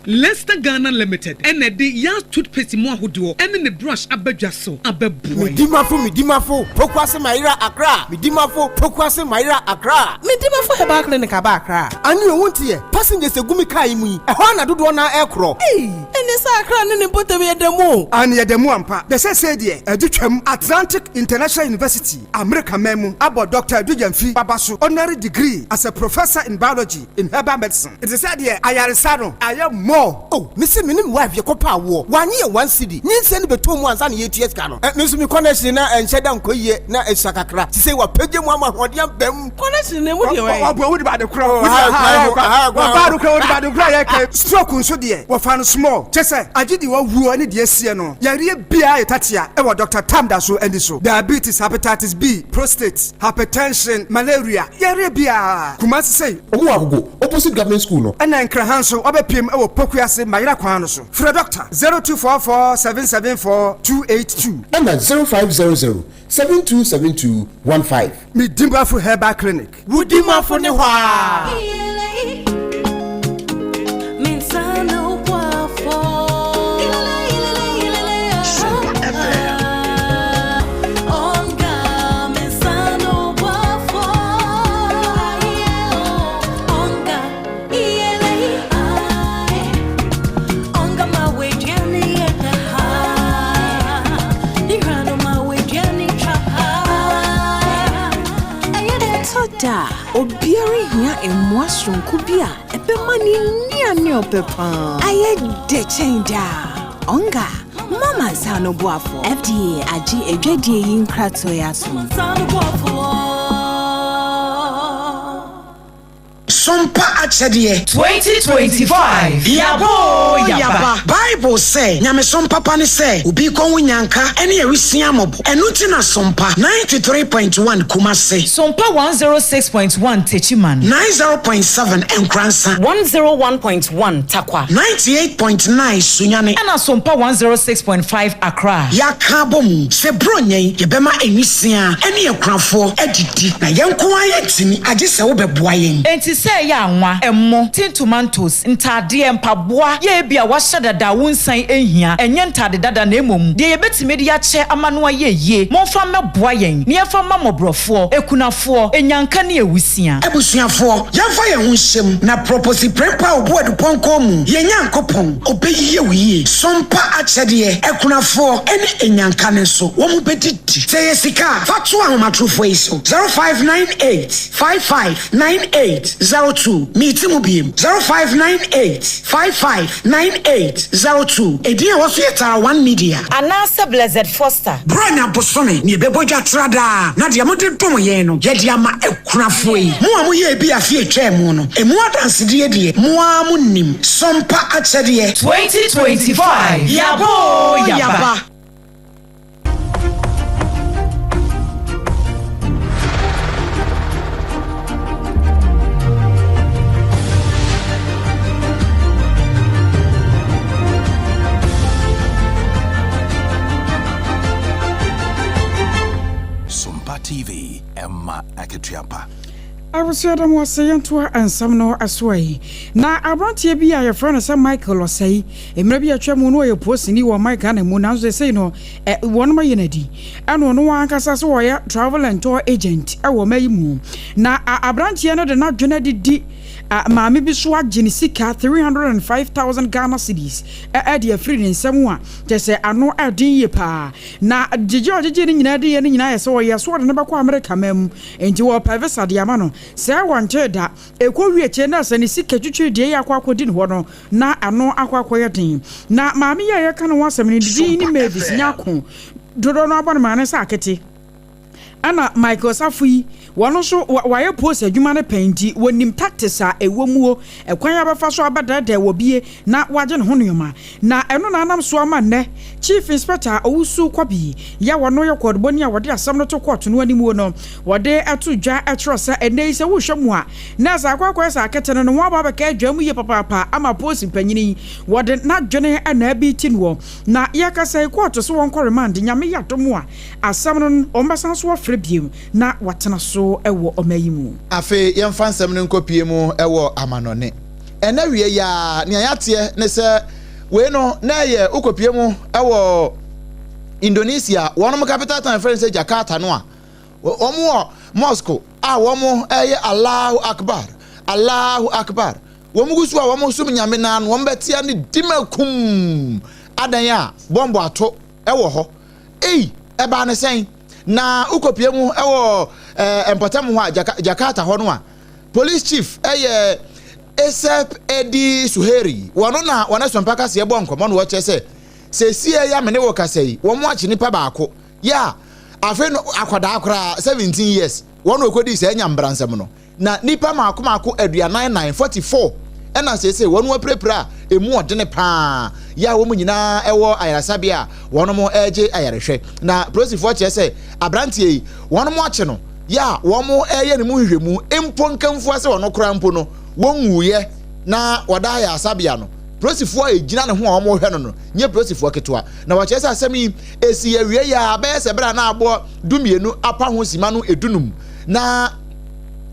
Lester Ghana Limited na ɛde Yas Toothpaste mu ahodoɔ ne ne brush aba dwa so abɛboa yɛn. Medimafo Medimafo Pokuase Mayera Accra Medimafo Pokuase Mayera Accra. Medimafo Herbal Clinic aba Accra. Ane o wonteɛ, passengers egu me car yi mu yi, ɛhɔ ara na dodoɔ no ara ɛrekorɔ. Ei, ɛneɛ sɛ Accra ne ne mpɔtam yɛda mu o. Aane yɛda mu ampa, na seesei deɛ adu twam. Atlantic International University, Amerika man mu, abɔ Dɔkta Adu Gyamfi Baba so honorary degree as a Professor in Biology in Herbal Medicine. Nti sɛ deɛ ayaresa no ayɛ more. Oh me se me ne me wife yɛ kɔ pɛ awoɔ wanye yɛ one cedi nyinsɛn no bɛtɔ mu ansa na yɛtua sika no me nso me connection na ɛnhyɛ da nkɔ yie na ɛsua kakra sisei wapagya mu ama ahoɔden aba mu. Connection no emu deɛ wɛn. Ɔboa wode ba ade korɔ wɔba ade korɔ wode ba ade korɔ yɛ kɛ stroke nso deɛ wɔfa no small kyɛ sɛ agye deɛ wawuo ne deɛ asie no yareɛ biara yɛ tatea ɛwɔ Doctor Tam da so ani so diabetes hepatitis B prostate hypertension malaria yareɛ biara Kumasi sei. Ɔmo wɔ Agogo opposite government school no. Ɛna Nkraha nso wɔbɛpiem wɔ Pokuase Mayera kwan no so. Frɛ Dɔkta 0244 774 282. Ɛna 0500 7272 15. Me Dimafo Herbal Clinic. Wo Dimafo ne hɔ aa. Ɛtɔ da a, obiara hia mmoa soronko bi a ɛbɛma ne nnuane a ɔpɛ paa ayɛ dɛ kyɛn daa. Onga, Mama nsa ano boafo. FDA agye adwadie yi nkratoɔ yi atom. Sompa akyɛdeɛ. 2025 Yaba oo yaba. Bible sɛ, Nyamesom papa ne sɛ obi kɔ ho nyanka ne awisia mmɔbɔ. Ɛno nti na Sompa 93.1 Kumase. Sompa 106.1 Techiman. 90.7 Nkoransa. 101.1 Tarkwa. 98.9 Sunyani. Ɛna Sompa 106.5 Accra. Yɛaka abɔ mu sɛ Buronya yi yɛbɛma nwisiaa ne akunafoɔ adidi, na yɛn nko ara yɛntumi, agye sɛ wobɛboa yɛn. Enti sɛ ɛyɛ anwa, ɛmo, tin tomantos, ntaadeɛ, mpaboa, yɛ ebia wɔahyɛ dada a wonsan nhia, ɛnyɛ ntaade dada na mmom deɛ yɛbɛtumi de akyɛ ama no ayɛ yie, momfa mmɛboa yɛn na yɛmfa mma mmɔborɔfoɔ, akunafoɔ, anyanka ne awusia. Abusuafoɔ, yɛmfa yɛn ho nhyɛ mu na Proposi Prempeh a ɔbu adupɔnkɔ mu, yɛn Nyankopɔn, ɔbɛyie wo yie. Sompa akyɛdeɛ, akunafoɔ ne anyanka no nso, wɔn bɛdidi. Sɛ ɛyɛ sika a, fa to ahomatorofoɔ yi so, 0598 55 9802. Meti mu biem, 0598 55 9802. Edin a ɛwɔ so yɛ Tara One Media. Anaasɛ Blessed Foster. Buronya bosome na yɛbɛbɔ dwa tra daa, na deɛ mode dom yɛn no, yɛde ama akunafoɔ yi. Mo a moyɛɛ bi afe a ɛtwaa mu no, ɛmu adansedie deɛ, mo ara monim. Sompa akyɛdeɛ. 2025 Yaba oo yaba. Sompa TV, ɛma akatua pa. Abusua da mo ase yɛntoa nsɛm no so ɛ. Na aberanteɛ bi a yɛfrɛ no sɛ Michael Ɔsɛe, mmerɛ bi atwa mu no ɔyɛ poosini wɔ ɔman Ghana mu nanso seesei no wɔnom ayi no adi ɛna ɔno ankasa sɛ ɔyɛ travel and tour agent wɔ ɔman yi mu. Na aberanteɛ no de n'adwene adidi maame bi so agye ne sika 305,000 Ghana cedis de afiri ne nsam a kyerɛ sɛ ano ɛden yie paa. Na gyegye a ɔgyegye ne nyinaa diiɛ no nyinaa yɛ sɛ ɔyɛ so ɔde no bɛkɔ Amerika man mu. Enti wɔpɛ visa de ama no. Sɛ wɔnkyee da, ɛkɔwie akyire na sɛ ne sika twitwiri deɛ yɛ akɔ akɔdi ne hɔ no, na ano akɔ akɔyɛ den. Na maame yi a yɛreka ne ho asɛm no, ne din ne Mavis Nyarko. Dodoɔ no ara bɔ no maame sɛ Akete. Ɛna Michael Safo yi, wɔn nso wɔayɛ post adwuma no pɛn nti, wɔnim tactics a ɛwɔ muo, ɛkwan a bɛfa so abɛdɛɛdɛɛ wɔ bie na wagye ne ho nnoɔma. Na ɛno na anam so ama nnɛ Chief Inspector Owusu Kwabi yi a ɔno yɛ kɔɔdobɔni a wɔde asɛm no to kɔɔto no anim no, wɔde to dwa kyerɛ sɛ ɛnnɛ yi sɛ wohwɛ mu a, na ɛsɛ akɔ akɔyɛ sɛ akete no ne ho aba abɛka adwa mu yie papaapa ama polisi panyin yi wɔde n'adwene na abiti noɔ. Na yɛkasa yi kɔɔto sɛ wɔnkɔ remand, Nyame yɛ adom a asɛm no wɔbɛsan so afrɛ bio na wɔatena so wɔ ɔman yi mu. Afei yɛmfa nsɛm no nkɔpue mu wɔ amanɔne. Ɛnnɛ awiei yi ara, nea yɛateɛ ne sɛ wei no na ɛyɛ wokɔpue mu wɔ Indonesia, wɔn capital town yɛfrɛ no sɛ Jakarta no a, wɔn wɔ mosque a wɔn ɛyɛ Allahu Akbar, Allahu Akbar. Wɔn gu so a wɔn som nyame naa no, wɔn bɛtea ne dimakum adan a bɔmbo ato wɔ hɔ. Ei, ɛbaa ne sɛn? Na wokɔpue mu wɔ ɛɛ mpɔtam hɔ a, Jakarta hɔ no a, Police Chief yɛ Asep Edi Suheri. Wɔno na wɔne Sompa Kaseɛ bɔ nkɔmmɔ na wɔkyerɛ sɛ seesie yi a me ne wo kasa yi, wɔn akye nipa baako yɛ a afei no akwadaa koraa 17 years wɔn na wɔkɔdii saa nyambransɛm no. Na nipa mako mako 44, 44, ɛna seesei wɔn apirapira a emu ɔdene paa yɛ a wɔn nyinaa ɛwɔ ayaresabea a wɔn regye ayarehwɛ. Na polisifoɔ kyerɛ sɛ aberanteɛ yi wɔn akye no yɛ a wɔn reyɛ ne mu nhwehwɛmu mpo nkamfua sɛ ɔno koraa mpo no wɔnwuiɛ na wɔda ayaresabea no. Polisifoɔ a ɛgyina ne ho a wɔrehwɛ no no nyɛ polisifoɔ ketewa. Na wɔkyerɛ sɛ asɛm yi ɛsii awieeɛ a bɛyɛ sɛ berɛ a na aboɔ 12 apa ho sima no 15 na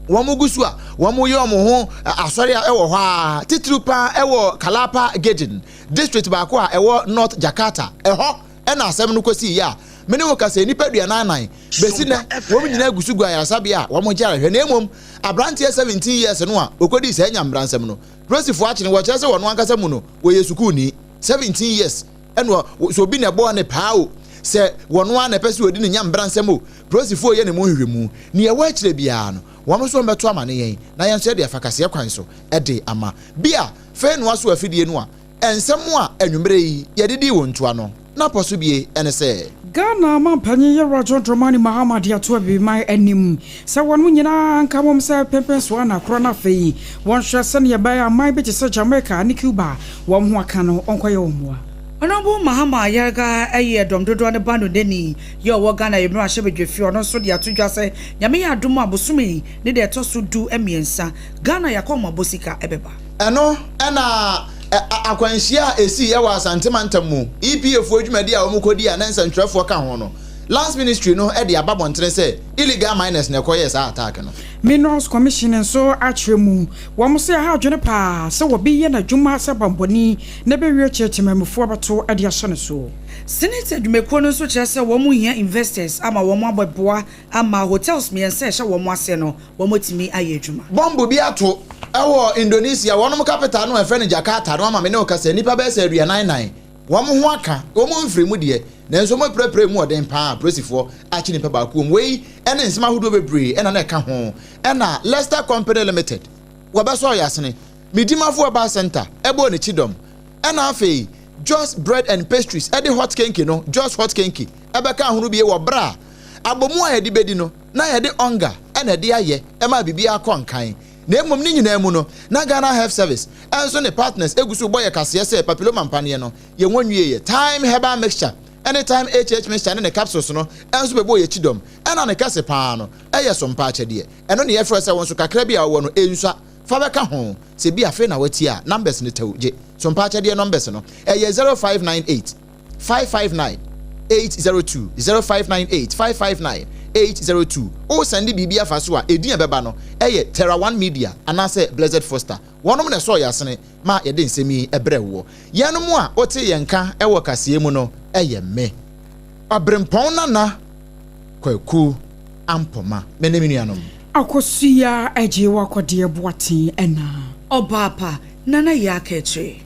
wɔn gu so a wɔyɛ wɔn ho asɔre a ɛwɔ hɔ a titiriw paa ɛwɔ Kalapa Gading district baako a ɛwɔ North Jakarta. Ɛhɔ ɛna asɛm no kɔsii yɛ a me ne wo kasa nnipa 44 bɛsi nnɛ wɔn nyinaa gu so gu ayaresabea a wɔn gye arehwɛ na mmom aberanteɛ 17 years no a ɔkɔdii saa nyambransɛm no polisifoɔ akye no wɔkyerɛ sɛ wɔn ankasa mu no wɔyɛ sukuuni 17 years ɛna sɛ obi na ɛbɔɔ ne paa o sɛ wɔn ara na ɛpɛ sɛ wɔdi ne nyambransɛm o Polisifoɔ reyɛ ne mu nhwehwɛmu. Nea ɛwɔ akyire biara no, wɔn nso wɔbɛto ama ne yɛn, na yɛn nso yɛde afa kaseɛ kwan so de ama. Bi a, fei noa so afidie no a, nsɛm a anwummerɛ yi yɛde dii wo ntoa no. N'apɔ so bie ne sɛ. Ghana manpanyin Yawura John Dramani Mahama de ato Abibiman anim sɛ wɔnom nyinaa nka mmom sɛ pɛnpɛnsoɔ ana korɔ na afei wɔnhwɛ sɛdeɛ ɛbɛyɛ a aman bi te sɛ Jamaica ne Cuba wɔn ho aka no ɔnkɔyɛ wɔn mmoa. Honourable Mahama Ayariga yɛ dɔm dodoɔ no banodani yɛ ɔwɔ Ghana yɛ mmarahyɛbadwafie ɔno nso de ato dwa sɛ Nyame yɛ adom a bosome yi ne deɛ ɛtɔ so du mmiɛnsa Ghana yɛakɔnmabɔ sika ɛbɛba. Ɛno na akwanhyia a esii wɔ Asante mantam mu, EPA foɔ dwumadi a wɔkɔdii a na nsɛntwerɛfoɔ ka ho no, Lands Ministry no de aba abɔntene sɛ illegal miners na ɛkɔyɛɛ saa attack no. Minerals Commission nso akyerɛ mu wɔn sɛ ɛha adwene paa sɛ wɔbi yɛ n'adwuma sɛ bammɔni na ɛbɛwie akyire temanmufoɔ bɛto de ahyɛ no so. Senate adwumakuo no nso kyerɛ sɛ wɔn hia investors ama wɔn abɛboa ama hotels mmiɛnsa a ɛhyɛ wɔn ase no wɔatumi ayɛ adwuma. Bɔmbo bi ato wɔ Indonesia, wɔnom capital no a yɛfrɛ no Jakarta no ama me ne wo kasa yi, nnipa bɛyɛ sɛ 44 wɔn ho aka, wɔn mfiri mu deɛ, nanso wɔn apirapira mu ɔden paa, apolisifoɔ akye nipa baako wɔ mu. Wei ne nsɛm ahodoɔ bebree na na ɛka ho na Leicester Company Limited wɔbɛsɔɔ yɛn asene, Medimafo Herbal Centre bɔɔ ne kyidɔm, ɛna afei Jos Bread and Pastries de hot kenke no, Jos Hot Kenke, bɛkaa ho no bie wɔ berɛ a abomu a yɛde bɛdi no na yɛde ɔnga na ɛde ayɛ ma biribiara kɔ nkan. Na mmom ne nyinaa mu no, na Ghana Health Service nso ne partners gu so rebɔ yɛ kaseɛ sɛ papilloma mpaneɛ no, yɛnwɔ nwieɛ. Thyme Herbal Mixture ne Thyme HH Mixture ne ne capsules no nso bɛbɔɔ yɛn kyidɔm. Ɛna ne kɛse pa ara no, ɛyɛ so mpa akyɛdeɛ. Ɛno na yɛfrɛ sɛ wo nso kakra bi a wowɔ no, ɛnsua. Fa bɛka ho. Sɛ bi afei na woatie a, numbers no tɛw gye. So mpa akyɛdeɛ numbers no, ɛyɛ 0598. 559 802 0598 559 802 Wo sɛnde biribi afa so a, edin a ɛbɛba no yɛ Terra One Media anaasɛ Blessed Foster. Wɔnom na ɛsɔɔ yɛn asene ma yɛde nsɛm yi brɛɛ woɔ. Yɛnom a wotee yɛn nka wɔ kaseɛ mu no yɛ me, Ɔberempɔn Nana Kwaku Ampoma, me ne me nuanom. Akosua Agyei Wakɔdeɛ Boateng ɛna. Ɔbaapa Nana Yaa Kɛkyire.